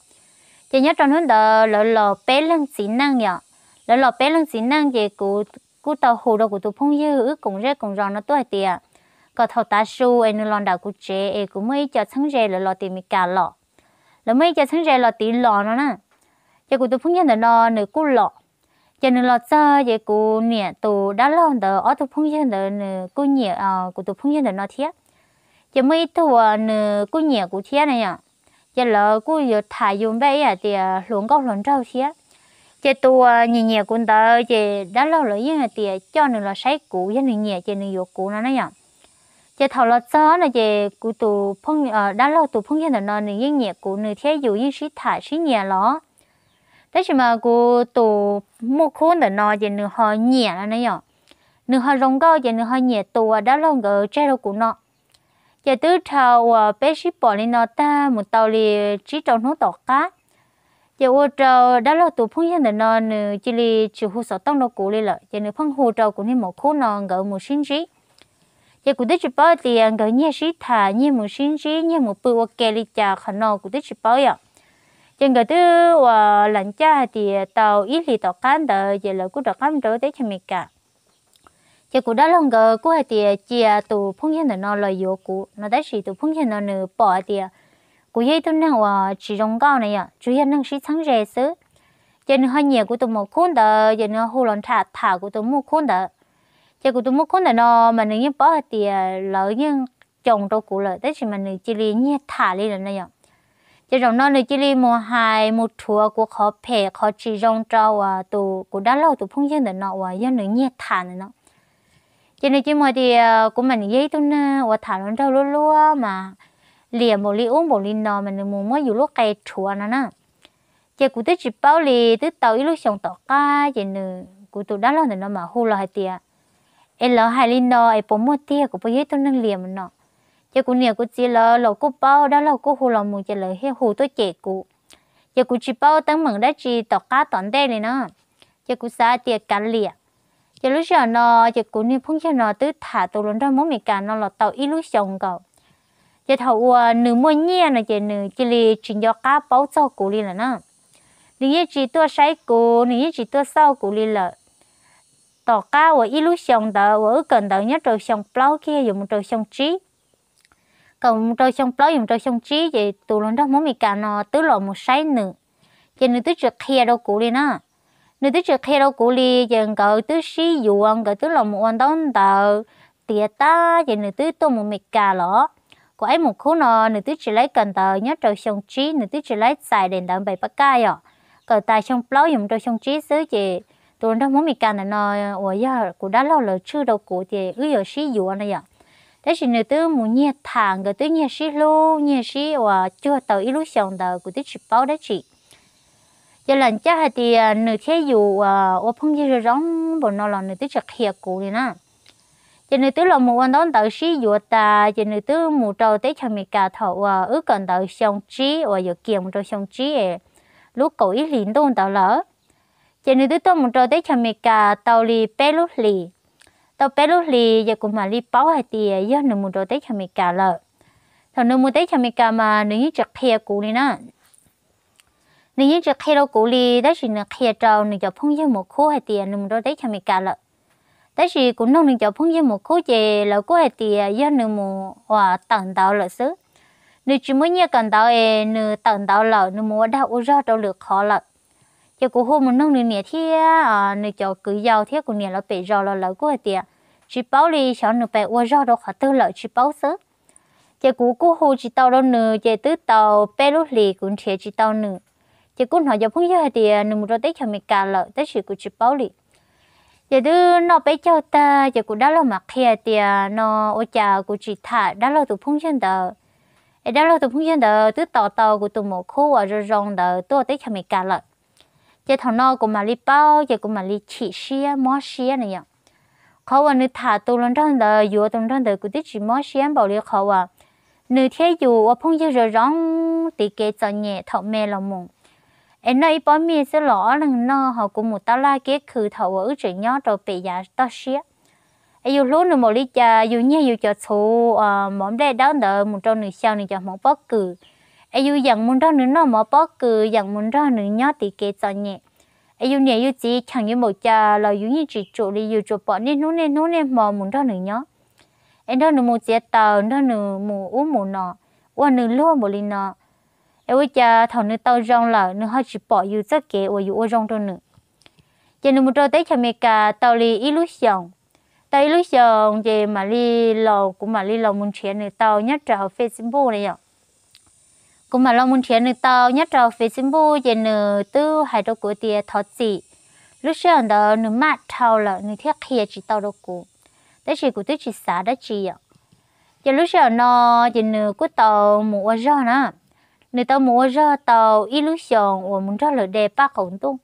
Ces nyob rau hnub ntawd lawv los peb leeg txiv neej yom. Lawv los peb leeg txiv neej ces kuv kuj tau hu rau kuv tus phooj ywg wb koom zej koom zos no tuaj hais tias kom thaum tav su es nws los nram kuv tsev es kuv muaj ib co txheeb ze lawv los tim Amelikas los. Lawv muaj ib co txheeb ze los tim los no na. Ces kuv tus phooj ywg ntawm no nws kuj los. Ces nws los txog ces kuv niam tus dab laug ntawd ob tug phooj ywg ntawd nws kuj nyiam kuv tus phooj ywg ntawm no thiab. Ces muaj ib tug uas nws kuj nyiam kuv thiab na yom. Ces lawv kuj yuav tham yus npaj ib hais tias hluas nkauj hluas nraug thiab. Ces tus uas nyiam nyiam kuv ntawd ces dab laug lawv yeej hais tias coj nws los saib kuv, yog nws nyiam ces nws yuav kuv no na yom. Ces thaum los txog no ces kuv tus phooj, dab laug tus phooj ywg ntawm no nws yeej nyiam kuv, nws thiab yus yeej sib tham sib nyiam los. Tab sis mas kuv tus muaj khub ntawm no ces nws ho nyiam no na yom. Nws ho zoo nkauj ces nws ho nyiam tus uas dab laug nkawd tseg rau kuv no. Ces twb dhau uas peb sib pom li no tag mus tau li tsib rau hnub tom qab, ces ua rau dab laug tus phooj ywg ntawm no nws cia li tsis hu xov tooj rau kuv li lawm, ces nws pheej hu rau kuv niag maum khub no nkawd mus sib ntsib. Ces kuv twb tsis paub tias nkawd nyiag sib tham, nyiag mus sib ntsib, nyiag mus pw ua ke li cas, qhov no kuv twb tsis paub yom. Ces nkawd twb uas lam caj hais tias tau ib hlis tom qab ntawd ces lawv kuj rov qab mus rau teb chaws Amelikas. Ces kuv dab laug nkawd kuj hais tias cia tus phooj ywg ntawm no los yuav kuv no, tab sis tus phooj ywg no nws pom hais tias kuv yog ib tug neeg uas tsis zoo nkauj na yom, tsuas yog neeg sib txheeb ze xwb. Ces nws ho nyiam kuv tus maum khub ntawd ces nws ho hu los nrham tham kuv tus muaj khub ntawd. Ces kuv tus muaj khub ntawm no mas nws yeej paub hais tias lawv yeej coos rau kuv lawm, tab sis mas nws cia li nyiag tham li lawm na yom. Ces zaum no nws cia li mus hais mus rhuav kuv qhov phem qhov tsis zoo rau uas tus kuv dab laug tus phooj ywg ntawm no uas yog nws nyiag tham ntawm no. Ces nws cia li mus hais tias kuv mas nws yog ib tug neeg uas tham hluas nraug luaj luaj mas liam npaum li ub npaum li no mas nws mus muab yus lub qe rhuav no na. Ces kuv twb tsis paub li, twb tau ib lub xyoos tom qab ces nws, kuv tus dab laug ntawm no mam hu los hais tias, es lawv hais li no es puas muaj tiag, kuv puas yog ib tug neeg liam no? Ces kuv niam kuv txiv lawv los kuj paub, dab laug kuj hu los mus ces lawv thiaj hu tuaj cem kuv. Ces kuv tsis paub teeb meem dab tsi tom qab tom ntej li na. Ces kuv xav tias kav liam. Ces lub sij hawm no ces kuv niag phooj ywg no twb tham tus hluas nraug Hmoob Amelikas no los tau ib lub xyoos nkaus. Ces thaum uas nws muaj nyiaj no ces nws cia li tsis nco qab paub txog kuv li lawm na. Nws yeej tsis tuaj saib kuv, nws yeej tsis tuaj xauj kuv li lawm. Tom qab uas ib lub xyoos ntawd uas wb kawm ntawv nyob rau xyoo plaub kiag yuav mus rau xyoo tsib, kawm mus rau xyoo plaub yuav mus rau xyoo tsib ces tus hluas nraug Hmoob Amelikas no twb los mus saib nws, ces nws twb tsis qhia rau kuv li na. Nws twb tsis qhia rau kuv li, ces nkawd twb sib yuav, nkawd twb los mus ua ntaub ntawv tiav tag ces nws twb tuaj mus Amelikas los. Kuv ib mus khub no nws twb tsis laib kawm ntawv nyob rau xyoo tsib, nws twb tsis laib txais daim ntawv npaim pab kaj yom. Kawm tas xyoo plaub yuav mus rau xyoo tsib xwb ces tus hluas nraug Hmoob Amelikas ntawm no uas yog kuv dab laug lawv tshwj rau kuv tias wb yuav sib yuav no yom. Tab sis nws twb mus nyiag tham, nkawd twb nyiag sib hlub nyiag sib uas cuag tau ib lub xyoos ntawd kuv twb tsis paub dab tsi. Ces lam caj hais tias nws thiab yus uas ua phooj ywg zoo zoo npaum no los nws twb tsis qhia kuv li na. Ces nws twb los mus ua ntaub ntawv sib yuav tas ces nws twb mus rau teb chaws Amelikas thaum uas wb kawm ntawv xyoo tsib uas yuav kiag mus rau xyoo tsib es lub kaum ib hlis ntuj ntawd lawm. Ces nws twb tuaj mus rau teb chaws Amelikas tau li peb lub hlis. Tau peb lub hlis ces kuv mam li paub hais tias yog nws mus rau teb chaws Amelikas lawm. Thaum nws mus teb chaws Amelikas mas nws yeej tsis qhia kuv li na. Nws yeej tsis qhia rau kuv li, tab sis nws qhia rau nws cov phooj ywg mus khub hais tias nws mus rau teb chaws Amelikas lawm. Tab sis kuv nug nws cov phooj ywg mus khub ces lawv kuj hais tias yog nws mus uas tawm ntawv lawm xwb. Nws tsis muaj nyiaj kawm ntawv es nws tawm ntawv lawm, nws mus ua dag ua zog rau lwm qhov lawm. Ces kuv hu mus nug nws niam thiab nws cov kwv yau thiab kuv niam lawv pem zos los lawv kuj hais tias tsis paub li, xyov nws pem ua zog rau qhov twg lawm tsis paub xwb. Ces kuv kuj hu tsis tau rau nws, ces twb tau peb lub hlis kuv nrhiav tsis tau nws. Ces kuj hnov cov phooj ywg hais tias nws mus rau teb chaws Amelikas lawm, tab sis kuv tsis paub li. Ces twb noj peb caug tag ces kuv dab laug mam qhia tias no ua cas kuv tsis tham dab laug tus phooj ywg ntawd, es dab laug tus phooj ywg ntawd twb tos tau kuv tus mus khub uas zoo zoo ntawd tuaj teb chaws Amelikas lawm. Ces thaum no kuv mam li paub, ces kuv mam li chim siab mob siab na yom. Qhov uas nws tham tus hluas nraug ntawd, yuav tus nraug ntawd, kuv twb tsis mob siab npaum li qhov uas nws thiab yus ua phooj ywg zoo zoo, tiv kev txom nyem thaum me los mus, es noj ib pob mij xwb los ob leeg noj, ho kuv mus tab laj kiab khw thaum uas wb tseem nyob rau pem yav toj siab. Es yus hlub nws npaum li cas, yus nyiag yus cov txhuv mov nplej dawb ntawd mus rau nws xyaw nws cov hmoov pob kws, es yus yeem mus nrog nws noj mov pob kws, yeem mus nrog nws nyob tiv kev txom nyem. Es yus niam yus txiv cheem yus npaum cas los yus yeej tsis tsum li, yus tsuas pom niaj hnub niaj hnub niaj hmo mus nrog nws nyob, es nrog nws mus txiav taws, nrog nws mus ub mus no, ua nws luag npaum li no. Es ua cas thaum nws tau zoo lawm nws ho tsis pom yus txoj kev uas yus ua zoo rau nws? Ces nws mus rau teb chaws Amelikas tau li ib lub xyoos. Tau ib lub xyoos ces mam li los, kuv mam li los mus nrhiav nws tau nyob rau hauv Facebook na yom. Kuv mam los mus nrhiav nws tau nyob rau Facebook ces nws twb hais rau kuv tias thov txim, lub sij hawm ntawd nws maj dhau lawm nws thiaj qhia tsis tau rau kuv, tab sis kuv twb tsis xav dab tsi yom. Ces lub sij hawm no ces nws kuj tau mus ua zog na. Nws tau mus ua zog tau ib lub xyoos uas mus nrog lawv de paj qaum ntuj,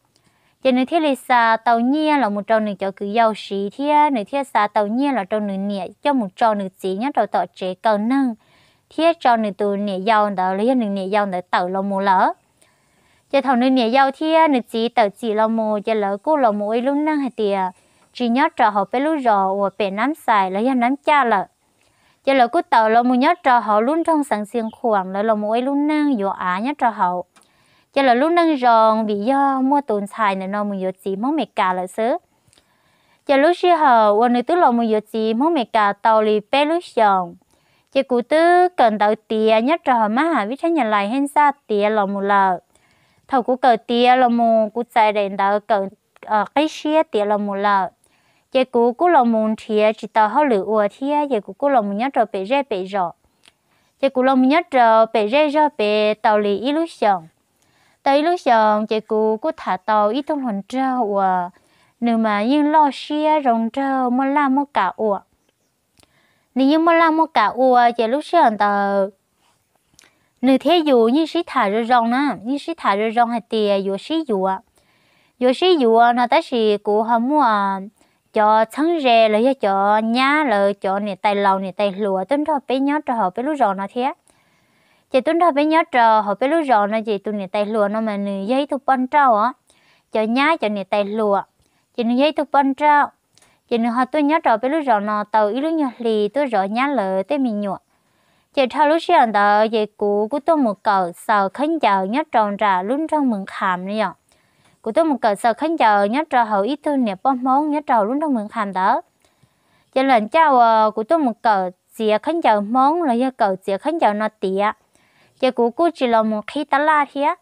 ces nws thiaj li xa tau nyiaj los mus rau nws cov kwv yau siv thiab nws thiaj xa tau nyiaj los rau nws niam coj mus tso nws txiv nyob rau tom tsev kaw neeg, thiab tso nws tus niam yau ntawd los yog nws niam yau ntawd tawm los mus lawm. Ces thaum nws niam yau thiab nws txiv tawm txim los mus ces lawv kuj los mus ua ib lub neej hais tias tsis nyob rau hauv peb lub zos uas pem Nab Xais los yog Nab Caj lawm. Ces lawv kuj tawm los mus nyob rau hauv lub nroog Xeev Xia Khuam, lawv los mus ua ib lub neej yuav av nyob rau hauv. Ces lawv lub neej zoo vim yog muaj tus ntxhais ntawm no mus yuav txiv Hmoob Amelikas lawm xwb. Ces lub sij hawm uas nws twb los mus yuav txiv Hmoob Amelikas tau li peb lub xyoos, ces kuv twb kawm ntawv tiav nyob rau hauv mab ham vib thab nyas lais hej xaj tiav los mus lawm. Thaum kuv kawm tiav los mus kuv txais daim ntawv kawm qib siab tiav los mus lawm, ces kuv kuj los mus nrhiav tsis tau hauj lwm ua thiab ces kuv kuj los mus nyob rau pem zej pem zos. Ces kuv los mus nyob rau pem zej zog pem tau li ib lub xyoos. Tau ib lub xyoos ces kuv kuj tham tau ib tug hluas nraug uas nws mas yeej loj siab zoo nraug muaj laj muaj kam ua. Nws yeej muaj laj muaj kam ua ces lub sij hawm ntawd nws thiab yus yeej sib tham zoo zoo na, yeej sib tham zoo zoo hais tias yuav sib yuav, yuav sib yuav no tab sis kuv ho muaj cov txheeb ze los yog cov nyab lawv cov niam tais laus niam tais hluas tuaj nrog peb nyob rau hauv peb lub zos no thiab. Ces tuaj nrog peb nyob rau hauv peb lub zos no ces tus niam tais hluas no mas nws yog ib tug poj nrauj os, cov nyab cov niam tais hluas, ces nws yog ib tug poj nrauj. Ces nws ho tuaj nyob rau peb lub zos no tau ib lub nyuag hli tuaj zov nyab lawv tej me nyuam. Ces dhau lub sij hawm ntawd ces kuv kuj tuaj mus kawm xaws khaub ncaws nyob rau nram lub nroog Mws Kham no yom. Kuv tuaj mus kawm xaws khaub ncaws nyob rau hauv ib tug niam poj Hmoob nyob rau hauv lub nroog Mws Kham ntawd. Ces lam caj uas kuv tuaj mus kawm txiav khaub ncaws Hmoob los yog kawm txiav khaub ncaws no tiav, ces kuv kuj tsis los mus qhib tab laj thiab.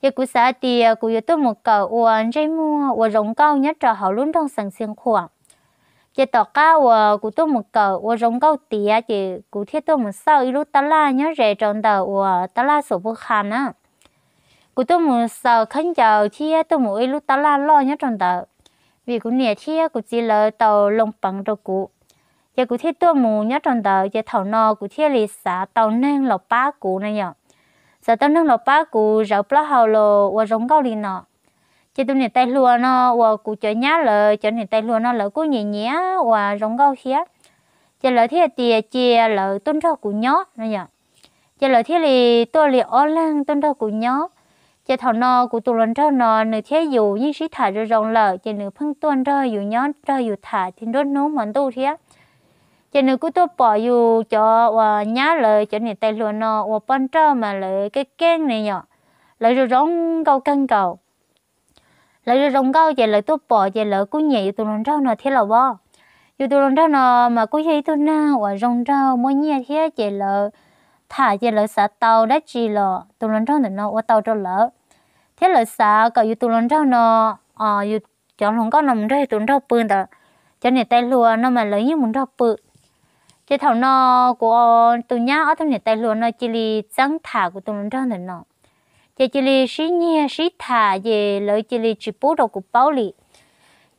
Ces kuv xav hais tias kuv yuav tuaj mus kawm ua ntsej muag ua zoo nkauj nyob rau hauv lub nroog Xeev Xia Khuam. Ces tom qab uas kuv tuaj mus kawm ua zoo nkauj tiav ces kuv thiaj tuaj mus xauj ib lub tab laj nyob ze rau ntawm uas tab laj Xus Pus Kham na. Kuv tuaj mus xaws khaub ncaws thiab tuaj mus ua ib lub tab laj loj nyob rau ntawd, vim kuv niam thiab kuv txiv lawv tau loo peev rau kuv. Ces kuv thiaj tuaj mus nyob rau ntawd ces thaum no kuv thiaj li xav tau neeg los pab kuv na yom. Xav tau neeg los pab kuv zawv plaub hau los ua zoo nkauj li no. Ces tus niam tais hluas no uas kuv cov nyab lawv cov niam tais hluas no lawv kuj nyiam nyiam ua zoo nkauj thiab. Ces lawv thiaj tias cia lawv tuaj nrog kuv nyob no yom. Ces lawv thiaj li tuaj li ob leeg tuaj nrog kuv nyob. Ces thaum no kuv tus hluas nraug no nws thiab yus yeej sib tham zoo zoo lawm ces nws pheej tuaj nrog yus nyob nrog yus tham thiab nruab hnub hmo ntuj thiab. Ces nws kuj tuaj pom yus cov uas nyab lawv cov niam tais hluas no ua poj nrauj mas lawv keej keej ne yom. lawv zoo zoo nkauj kawg nkaus. Lawv zoo zoo nkauj ces lawv tuaj pom ces lawv kuj nyiam yus tus hluas nraug no thiab los as. Yus tus hluas nraug no mas kuj yog ib tug neeg uas zoo nraug muaj nyiaj thiab ces lawv tham ces lawv xav tau dab tsi los tus hluas nraug ntawm no ua tau rau lawv, thiab lawv xav kom yus tus hluas nraug no, yus cov hluas nkauj no mus nrog yus tus nraug pw ntawd, cov niam tais hluas no mas lawv yeej mus nrog pw. Ces thaum no kuv tus nyab ob tug niam tais hluas no cia li txeeb tham kuv tus hluas nraug ntawm no, ces cia li sib nyiag sib tham ces lawv cia li tsis pub rau kuv paub li.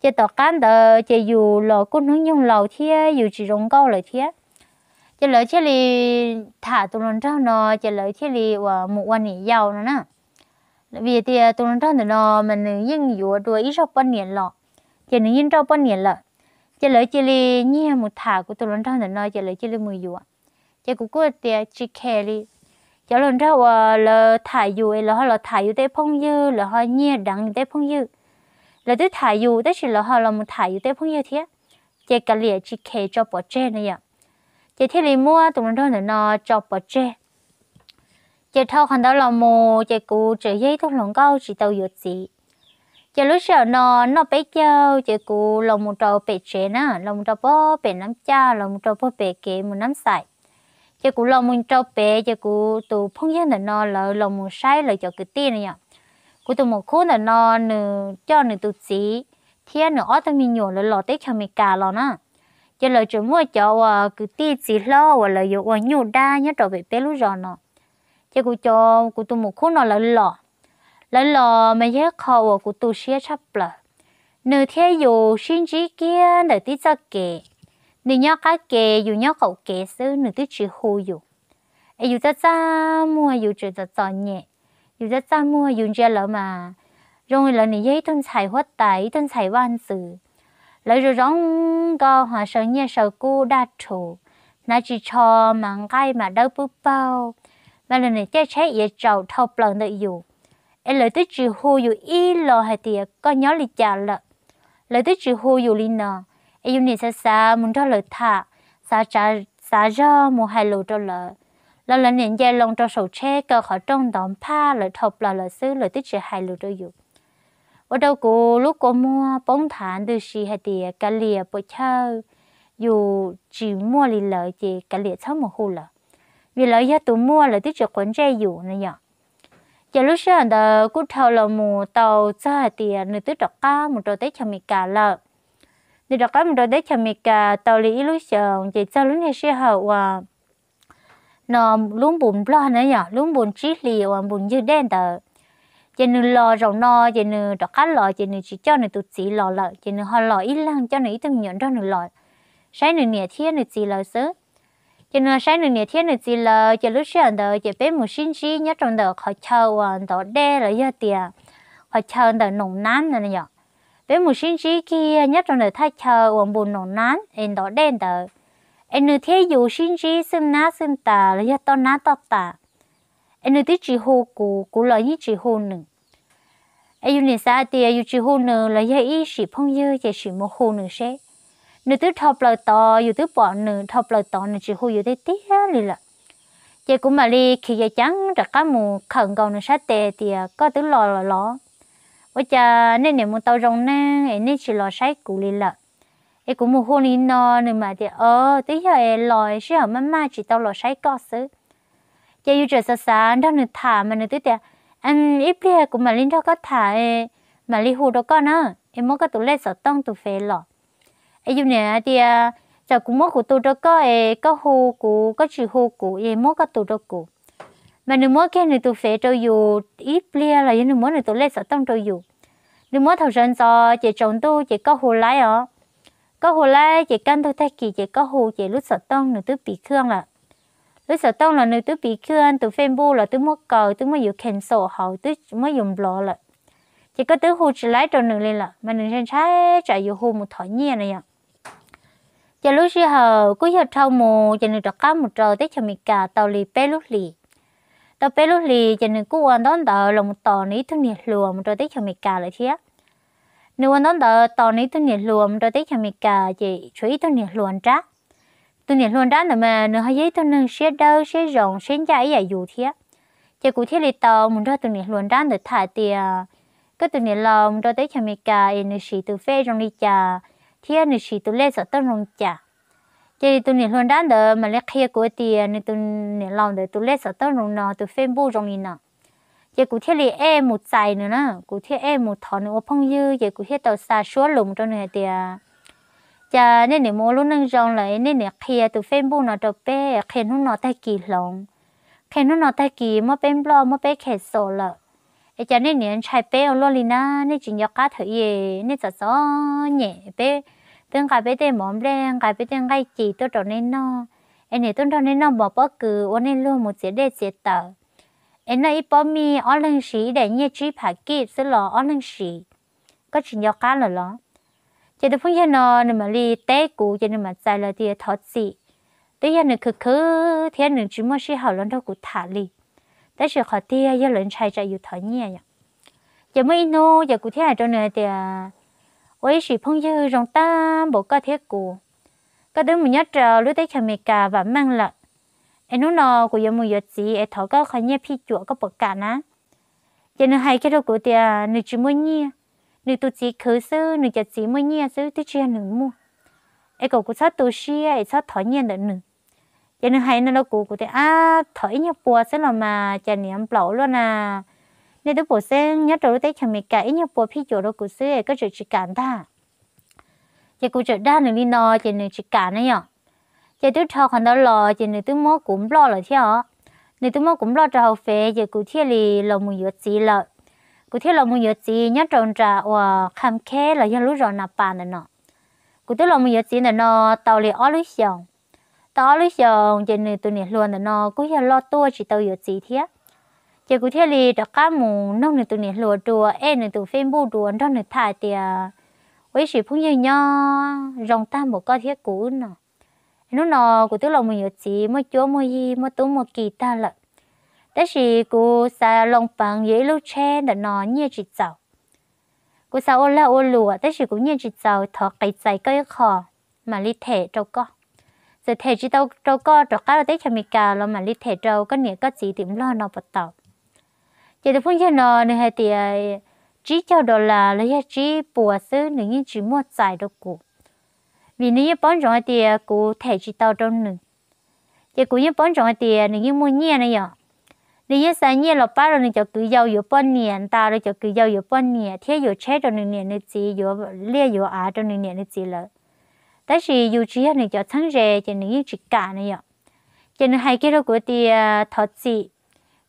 Ces tom qab ntawd ces yus los kuj hnub nyoog laus thiab yus tsis zoo nkauj lawm thiab, ces lawv thiaj li tham tus hluas nraug no, ces lawv thiaj li uas mus ua niam yau no na. Vim tias tus hluas nraug ntawm no mas nws yeej yuav dua ib zaug poj niam los, ces nws yeej nrauj poj niam lawm. Ces lawv cia li nyiag mus tham kuv tus hluas nraug ntawm no ces lawv cia li mus yuav. Ces kuv kuj tias tsis khes li, cov hluas nraug uas lawv tham yus es lawv ho los tham yus tej phooj ywg, lawv ho nyiag deev yus tej phooj ywg. Lawv twb tham yus tab sis lawv ho los mus tham yus tej phooj ywg thiab, ces kav liam tsis khes tso pov tseg no yom. Ces thiaj li muab tus hluas nraug ntawm no tso pov tseg. Ces dhau qhov ntawd los mus ces kuv tseem yog ib tug hluas nkauj tsis tau yuav txiv. Ces lub sij hawm no noj peb caug ces kuv los mus rau pem tsev na, los mus rau puag pem Nab Caj, los mus rau puag pem kev mus Nab Xais. Ces kuv los mus rau pem ces kuv tus phooj ywg ntawm no lawv los mus saib lawv cov kwv tij no yom. Kuv tus muam khub ntawm no nws coj nws tus txiv thiab nws ob tug me nyuam lawv los teb chaws Amelikas los na. Ces lawv tseem muaj cov uas kwv tij txiv hlob uas lawv yuav ua nyuj dab nyob rau pem peb lub zos no. Ces kuv cov, kuv tus muam khub no lawv los, lawv los mas yog ib qho uas kuv tu siab tshaj plaws. Nws thiab yus sib ntsib kiag ntawm tib txoj kev, nws nyob qab kev yus nyob qaum kev xwb, nws twb tsis hu yus. Es yus txaj txaj muag, yus tseem txom txom nyem, yus txaj txaj muag, yus ntsia lawv mas zoo li lawv nws yog ib tug ntxhais huab tais, ib tug ntxhais vaj ntxwv. Lawv zoo zoo nkauj ho saw nyiaj saw kub daj rhuv, hnav ris tsho mas nqaij mas dawb pwb paug, mas lawv niam caij tsheb iav tsaus dhau plaws ntawm yus. Es lawv twb tsis hu yus ib los hais tias koj nyob li cas lawm. Lawv twb tsis hu yus li no, es yus niam xav xav mus nrog lawv tham, xav, xav zog mus hais lus rau lawv, los lawv niam nce loo rau saum tsheb kaw qhov rooj ntov nphaj lawv dhau plaws lawm xwb, lawv twb tsis hais lus rau yus. Ua rau kuv lub kua muag poob nthav ntws si hais tias kav liam puas chawj, yus tsis muaj li lawv ces kav liam txhob mus hu lawv, vim lawv yog tus muaj, lawv twb tsis quav ntsej yus no yom. Ces lub sij hawm ntawd kuj dhau los mus tau txog hais tias nws twb rov qab mus rau teb chaws Amelikas lawm. Nws rov qab mus rau teb chaws Amelikas tau li ib lub xyoos ces txog lub niag sij hawm uas no lub npus nplog na yom, lub npus tsib hlis uas npus ncwg dej ntawd. Ces nws los zaum no ces nws rov qab los ces nws tsis coj nws tus txiv los lawm, ces nws ho los ib leeg coj nws ib tug me nyuam nrog nws los saib nws niam thiab nws txiv lawv xwb. Ces nws los saib nws niam thiab nws txiv lawv, ces lub sij hawm ntawd ces peb mus sib ntsib nyob rau ntawm qhov chaw uas ntov dej los yog tias qhov chaw ntawm Noom Nab no yom. Peb mus sib ntsib kiag nyob rau ntawm thaj chaw uas npus Noom Nab es ntov dej ntawd. Es nws thiab yus sib ntsib xwb nab xwb tas los yog toj nab toj tas. Es nws twb tsis hu kuv, kuv los yeej tsis hu nws. Es yus niam xav hais tias yus tsis hu nws los yog ib sim phooj ywg ces sim mus hu nws seb. Nws twb dhau plaws tod, yus twb pom nws dhau plaws tod, nws tsis hu yus tiag tiag li lawm. Ces kuv mam li khiav ceev ceev rov qab mus khawm nkaus nws sab tes tias koj twb los lawm los? Ua cas nej niam mus tau zoo neeg es nej tsis los saib kuv li lawm? Es kuv mus hu li no, nws mam tias, o, twb yog es los sij hawm maj maj tsis tau los saib koj xwb. Ces yus tseem xav xav nrog nws tham mas nws twb tias, ib pliag kuv mam li nrog koj tham, mam li hu rau koj na, es muab koj tus lej xov tooj tus fev los. Es yus niam hais tias, tsam kuv muab kuv tus rau koj es koj hu kuv, koj tsis hu kuv es muab koj tus rau kuv. Mas nws muab kiag nws tus fev rau yus ib pliag los yog nws muab nws tus lej xov tooj rau yus. Nws muab thaum sawv ntxov ces tsaus ntuj ces koj hu laib os. Koj hu laib ces kaj ntug tag kis ces koj hu ces lub xov tooj nws twb piv khwj lawm. Lub xov tooj los nws twb piv khwj, tus Facebook los twb muab kaw, twb muab yus cancel hauv, twb muab yus block lawm. Ces koj twb hu tsis laib rau nws li lawm mas nws ntshai ntshai tsam yus hu mus thov nyiaj no yom. Ces lub sij hawm kuj yog dhau mus ces nws rov qab mus rau teb chaws Amelikas tau li peb lub hlis. Tau peb lub hlis ces nws kuj ua ntaub ntawv los mus tos nws ib tug niam hluas mus rau teb chaws Amelikas lawm thiab. Nws ua ntaub ntawv tos nws ib tug niam hluas mus rau teb chaws Amelikas ces tshuav ib tug niam hluas nrab. Tus niam hluas nrab ntawd mas nws ho yog ib tug neeg siab dawb siab zoo siab ncaj ib yam yus thiab. Ces kuv thiaj li tau mus nrog tus niam hluas nrab ntawd tham tias, koj tus niam laus mus rau teb chaws Amelikas es nws siv tus fej zoo li cas thiab nws siv tus lej xov tooj zoo li cas. Ces tus niam hluas nrab ntawd mam li qhia kuv tias nws tus niam laus ntawd tus lej xov tooj zoo no, tus Facebook zoo li no. Ces kuv thiaj li ej mus txais nws na, kuv thiaj ej mus thov nws ua phooj ywg, ces kuv thiaj tau xa suab lus mus rau nws hais tias, cas nej niam mus ua lub neej zoo lawm nej niam qhia tus Facebook no rau peb, qhia hnub no tag kis hloov, qhia hnub no tag kis muab peb nploj muab peb khem xom lawm, es cas nej niam ntshai peb ua luaj li na, nej tsis nco qab thaum ub nej txom txom nyem peb twb nqa peb tej mov nplej nqa peb tej nqaij ci tuaj rau nej noj, es niam tuaj nrog nej noj mov pob kws ua nej luag mus txiav dej txiav taws, es noj ib pob mij ob leeg siv ib daim nyiaj tsib phav kij xwb los ob leeg siv, koj tsis nco qab lawm los? Ces tus phooj ywg no nws mam li teb kuv ces nws mam txais lawm tias thov txim, twb yog nws khwv khwv thiab nws tsis muaj sij hawm los nrog kuv tham li, tab sis qhov tiag yog lawv ntshai tsam yus thov nyiaj yom. Ces muaj ib hnub ces kuv thiaj hais rau nws hais tias, ua ib sim phooj ywg zoo tag npaum koj thiab kuv, koj twb mus nyob rau lub teb chaws Amelikas vam meej lawm, es hnub no kuv yuav mus yuav txiv es thov koj qhov nyiaj phij cuam koj puas kam na? Ces nws hais kiag rau kuv tias nws tsis muaj nyiaj, nws tus txiv khwv xwb, nws cov txiv muaj nyiaj xwb twb tsis yog nws muaj, es kom kuv txhob tu siab es txhob thov nyiaj ntawm nws. Ces nws hais no rau kuv, kuv tias ab thov ib nyuag pua xwb los mas cas niam nplaum luaj na, nej twb pum xeeb nyob rau lub teb chaws Amelikas ib nyuag pua phij cuam rau kuv xwb es koj tseem tsis kam ntag. Ces kuv tseem dag nws li no ces nws tsis kam na yom. Ces twb dhau qhov ntawd los ces nws twb muab kuv nploj lawm thiab os. Nws twb muab kuv nploj rau hauv Fev ces kuv thiaj li los mus yuav txiv lawm. Kuv thiaj los mus yuav txiv nyob rau nram uas Kham Kheb los yog lub zos Nas Pas ntawm no. Kuv twb los mus yuav txiv ntawm no tau li ob lub xyoos. Tau ob lub xyoos ces nws tus niam hluas ntawm no kuj yog loj tuaj tsis tau yuav txiv thiab. Ces kuv thiaj li rov qab mus noog nws tus niam hluas dua, ej nws tus Facebook dua, nrog nws tham tias, ua ib sim phooj ywg nyob zoo tag npaum koj thiab kuv wb no. Hnub no kuv twb los mus yuav txiv, muaj cuab muaj yig, muaj tub muaj ki tag lawm, tab sis kuv xav loo peev yuav ib lub tsheb ntawm no nyiaj tsis txaus. Kuv xav ua lag ua luam tab sis kuv nyiaj tsis txaus, thov qiv txais koj ib qho mam li them rau koj. Txawm them tsis tau rau koj rov qab rau teb chaws Amelikas los mam li them rau koj niam koj txiv tim Nplog no puas tau? Ces tus phooj ywg no nws hais tias tsib caug dollar los yog tsib puas xwb nws yeej tsis muaj txais rau kuv, vim nws yeej paub ntsoov hais tias kuv them tsis tau rau nws. Ces kuv yeej paub ntsoov hais tias nws yeej muaj nyiaj na yom. Nws yeej xa nyiaj los pab rau nws cov kwv yau yuav poj niam, nta rau cov kwv yau yuav poj niam thiab yuav tsheb rau nws niam nws txiv, yuav liaj yuav av rau nws niam nws txiv lawm. Tab sis yus tsis yog nws cov txheeb ze ces nws yeej tsis kam na yom. Ces nws hais kiag rau kuv tias thov txim,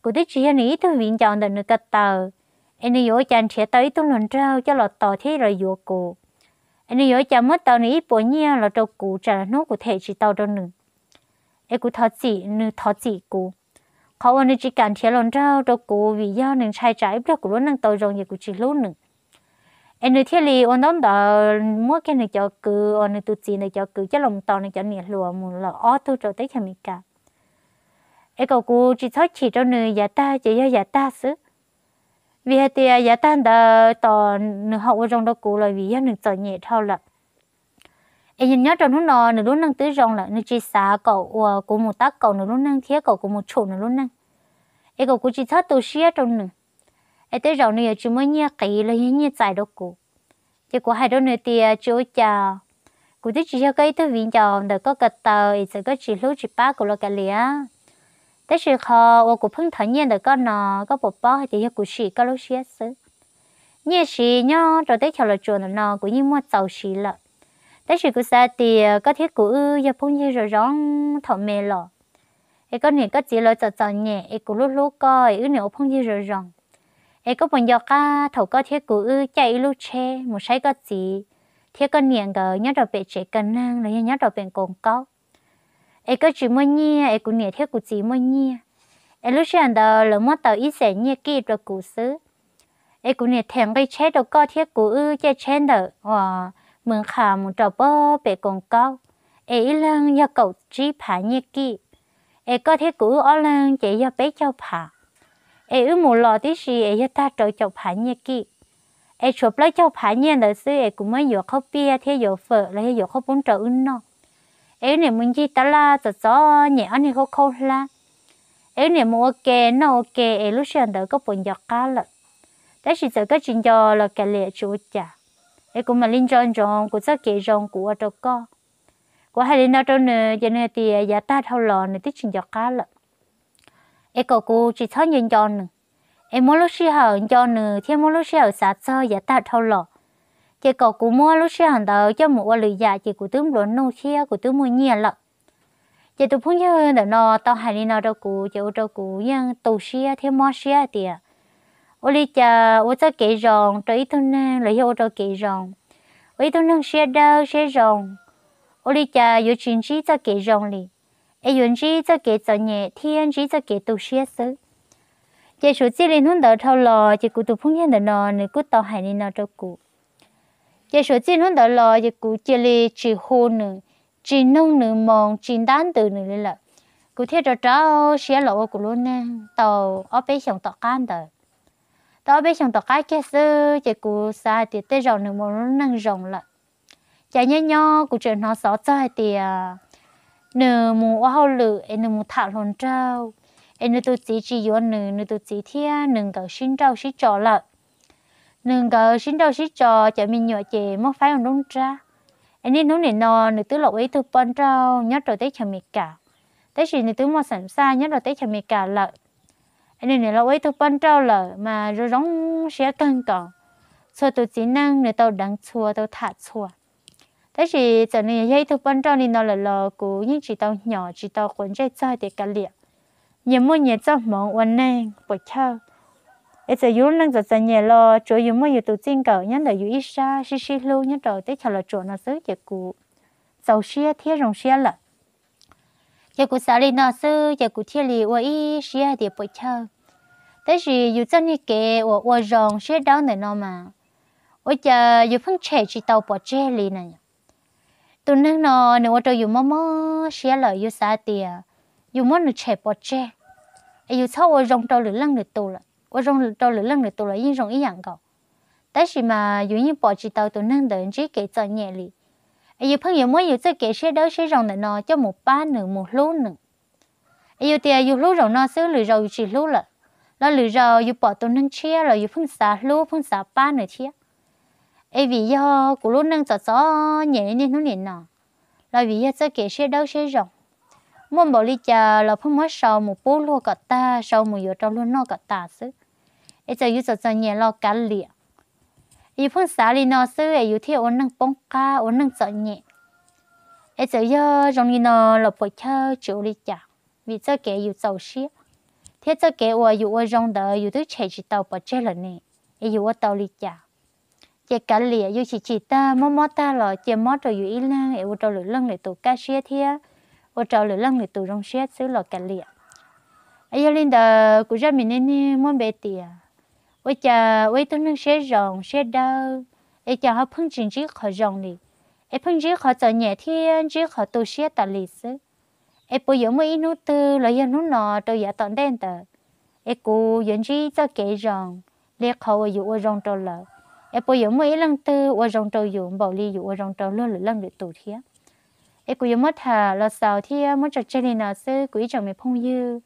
kuv twb tsis yog nws ib tug viv ncaus ntawm nws ko taw, es nws yuav ua cas nrhiav tau ib tug hluas nraug coj los tos thiab los yuav kuv? Es nws yuav ua cas muab tau nws ib puas nyiaj los rau kuv tsam hnub kuv them tsis tau rau nws? Es kuv thov txim, nws thov txim kuv. Qhov uas nws tsis kam nrhiav hluas nraug rau kuv vim yog nws ntshai tsam ib pliag kuv lub neej tau zoo ces kuv tsis hlub nws. Es nws thiaj li ua ntaub ntawv muab kiag nws cov kwv uas nws tus txiv ntawd cov kwv coj los tos nws cov niam hluas mus lawm ob tug rau teb chaws Amelikas. Es kom kuv tsis txhob chim rau nws yav tag ces yog yav tag xwb, vim hais tias yav tag ntawd tos nws ho ua zoo rau kuv los vim yog nws txom nyem dhau lawm. Es nyob rau hnub no nws lub neej twb zoo lawm, nws tsis xav kom uas kuv mus tab kaum nws lub neej thiab kom kuv mus tshum nws lub neej. Es kom kuv tsis txhob tu siab rau nws, es tej zaum nws yuav tsis muaj nyiaj qiv los yog nyiaj txais rau kuv. Ces kuv hais rau nws tias tsis ua cas, kuv twb tsis yog koj ib tug viv ncaus ntawm koj ko taw es txawm koj tsis hlub tsis pab kuv los kav liam, tab sis qhov uas kuv pheej thov nyiaj ntawm koj no, koj puas paub hais tias yog kuv sim koj lub siab xwb? Nyiaj siv nyob rau teb chaws Los Tsuas ntawm no kuv yeej muaj txaus siv lawm, tab sis kuv xav tias koj thiab kuv wb yog phooj ywg zoo zoo thaum me los, es koj niam koj txiv lawv txom txom nyem es kuv hlub hlub koj es wb niam ua phooj ywg zoo zoo. Es koj puas nco qab thaum koj thiab kuv wb caij ib lub tsheb mus saib koj txiv thiab koj niam nkawd nyob rau pem tsev kaw neeg los yog nyob rau pem koos kaub? Es koj tsis muaj nyiaj es kuv niam thiab kuv txiv muaj nyiaj. Es lub sij hawm ntawd lawv muab tau ib xees nyiaj kij rau kuv xwb. Es kuv niam them nqi tsheb rau koj thiab kuv wb caij tsheb ntawm uas Mws Qhas mus rau pem koos kaub, es ib leeg yog kaum tsib phav nyiaj kij. Es koj thiab kuv wb ob leeg ces yog peb caug phav. Es wb mus los tib si es yog tag rau caum phav nyiaj kij. Es tshuav plaub caug phav nyiaj ntawd xwb es kuv muab yuav qhaub piaj thiab yuav fawm los yog yuav qhaub poob rau wb noj. Es wb niam mus ncig tab laj txom txom nyem ob niag khaub khaub hlab. es wb niam mus ua ke noj ua ke es lub sij hawm ntawd koj puas nco qab lawm? Tab sis txawm koj tsis nco los kav liam, tsis ua cas, es kuv mam li nco ntsoov kuv txoj kev zoo kuv ua rau koj. Kuv hais li no rau nws ces nws hais tias yav tag dhau los nws twb tsis nco qab lawm, es kom kuv tsis txhob nco nco nws, es muab lub sij hawm nco nws thiab muab lub sij hawm xav txog yav tag dhau los, ces kom kuv muab lub sij hawm ntawd coj mus ua lwm yam ces kuv twb nplua nuj thiab kuv twb muaj nyiaj lawm. Ces tus phooj ywg ntawm no tau hais li no rau kuv ces ua rau kuv yeej tu siab thiab mob siab hais tias ua li cas ua txoj kev zoo rau ib tug neeg los yog ua rau kev zoo, ua ib tug neeg siab dawb siab zoo, ua li cas yuav tsis ntsib txoj kev zoo li, es yuav ntsib txoj kev txom nyem thiab ntsib txoj kev tu siab xwb. Ces suav txij li hnub ntawd dhau los ces kuv tus phooj ywg ntawm no nws kuj tau hais li no rau kuv. Ces suav txij hnub ntawd los ces kuv cia li tsis hu nws, tsis nug nws moo, tsis ntab ntws nws li lawm. Kuv thiaj rau rau siab los ua kuv lub neej tau ob peb xyoos tom qab ntawd. Tau ob peb xyoos tom qab kiag xwb ces kuv xav hais tias tej zaum nws mus lub neej zoo lawm. Cas nyob nyob kuv tseem hnov xov txog hais tias nws mus ua hauj lwm es nws mus tham hluas nraug, es nws tus txiv tsis yuav nws, nws tus txiv thiab nws nkawd sib nrauj sib tso lawm. Nws nkawd sib nrauj sib tso, cov me nyuam ces muab faib ua nruab nrab. Es niaj hnub nim no nws twb los ua ib tug poj nrauj nyob rau teb chaws Amelikas, tab sis nws twb muaj xam xaj nyob rau teb chaws Amelikas lawm. Es nws nim los ua ib tug poj nrauj lawm mas zoo zoo siab kawg nkaus. Txhua tus txiv neej nws tau deev txhua, tau tham txhua. Tab sis txawm nws yog ib tug poj nrauj li no lawm los kuv yeej tsis tau hnyos tsis tau quav ntsej txog tias kav liam, nyias muaj nyias txoj hmoov ua neeg puas chawj. Es txawm yus lub neej txom txom nyem los tsuav yus muaj yus tus txij nkawm nyob ntawm yus ib sab sib sib hlub nyob rau teb chaws Los Tsuas no xwb ces kuv txaus siab thiab zoo siab lawm. Ces kuv xav li no xwb ces kuv thiaj li ua ib siab hais tias puas chawj. Tab sis yus txoj niag kev uas ua zoo siab dawb ntawm no mas ua cas yus pheej tshem tsis tau pov tseg li na. Tus neeg no nws ua rau yus mob mob siab lawm, yus xav tias yus muab nws tshem pov tseg, es yus txhob ua zoo rau lwm leej lwm tus lawm, ua zoo rau lwm leej lwm tus los yeej zoo ib yam nkaus. Tab sis mas yus yeej pom tsis tau tus neeg ntawd ntsib kev txom nyem li. Es yus pheej yuav muab yus txoj kev siab dawb siab zoo ntawm no coj mus pab nws mus hlub nws. Es yus tias yus hlub zaum no xwb lwm zaus yus tsis hlub lawm, los lwm zaus yus pom tus neeg tshiab los yus pheej xav hlub pheej xav pab nws thiab. Es vim yog kuv lub neej txom txom nyem niaj hnub nim no, los vim yog txoj kev siab dawb siab zoo, muaj npaum li cas los pheej muab sau mus pub luag kom tag, sau mus yuav rau luag noj kom tas xwb. Es txawm yus txom txom nyem los kav liam, yus pheej xav li no xwb es yus thiaj ua neeg poob qab ua neeg txom nyem. Es txawm yog zoo li no los puas chawj tsis ua li cas, vim txoj kev yus txaus siab, thiab txoj kev uas yus ua zoo ntawd yus twb tshem tsis tau pov tseg lawm ne, es yus ua tau li cas. Ces kav liam, yus chim chim tag mob mob tag los cia mob rau yus ib leeg es ua rau lwm leej lwm tus kaj siab thiab ua rau lwm leej lwm tus zoo siab xwb los kav liam. Es yog li ntawd kuv zaj me neej neeg muab npe tias ua cas ua ib tug neeg siab zoo siab dawb, es cas ho pheej tsis ntsib qhov zoo li, es pheej ntsib qhov txom nyem thiab ntsib qhov tu siab tas li xwb. Es puas yuav muaj ib hnub twg los yog hnub no rau yav tom ntej ntawd, es kuv yuav ntsib txoj kev zoo li qhov uas yus ua zoo rau lawv? Es puas yuav muaj ib leej twg ua zoo rau yus npaum li yus ua zoo rau luag lwm leej lwm tus thiab? Es kuv yuav muab tham los xaus thiab muab tso tseg li no xwb kuv ib tsoom me phooj ywg.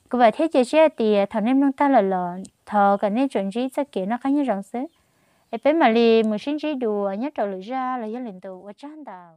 Kuv vam thiab cia siab hais tias thaum nej mloog tag lawm los thov kom nej tsuas ntsib txoj kev noj qab nyob zoo xwb. Es peb mam li mus sib ntsib dua nyob rau lwm zaj los yog lwm ntu, ua tsaug ntau.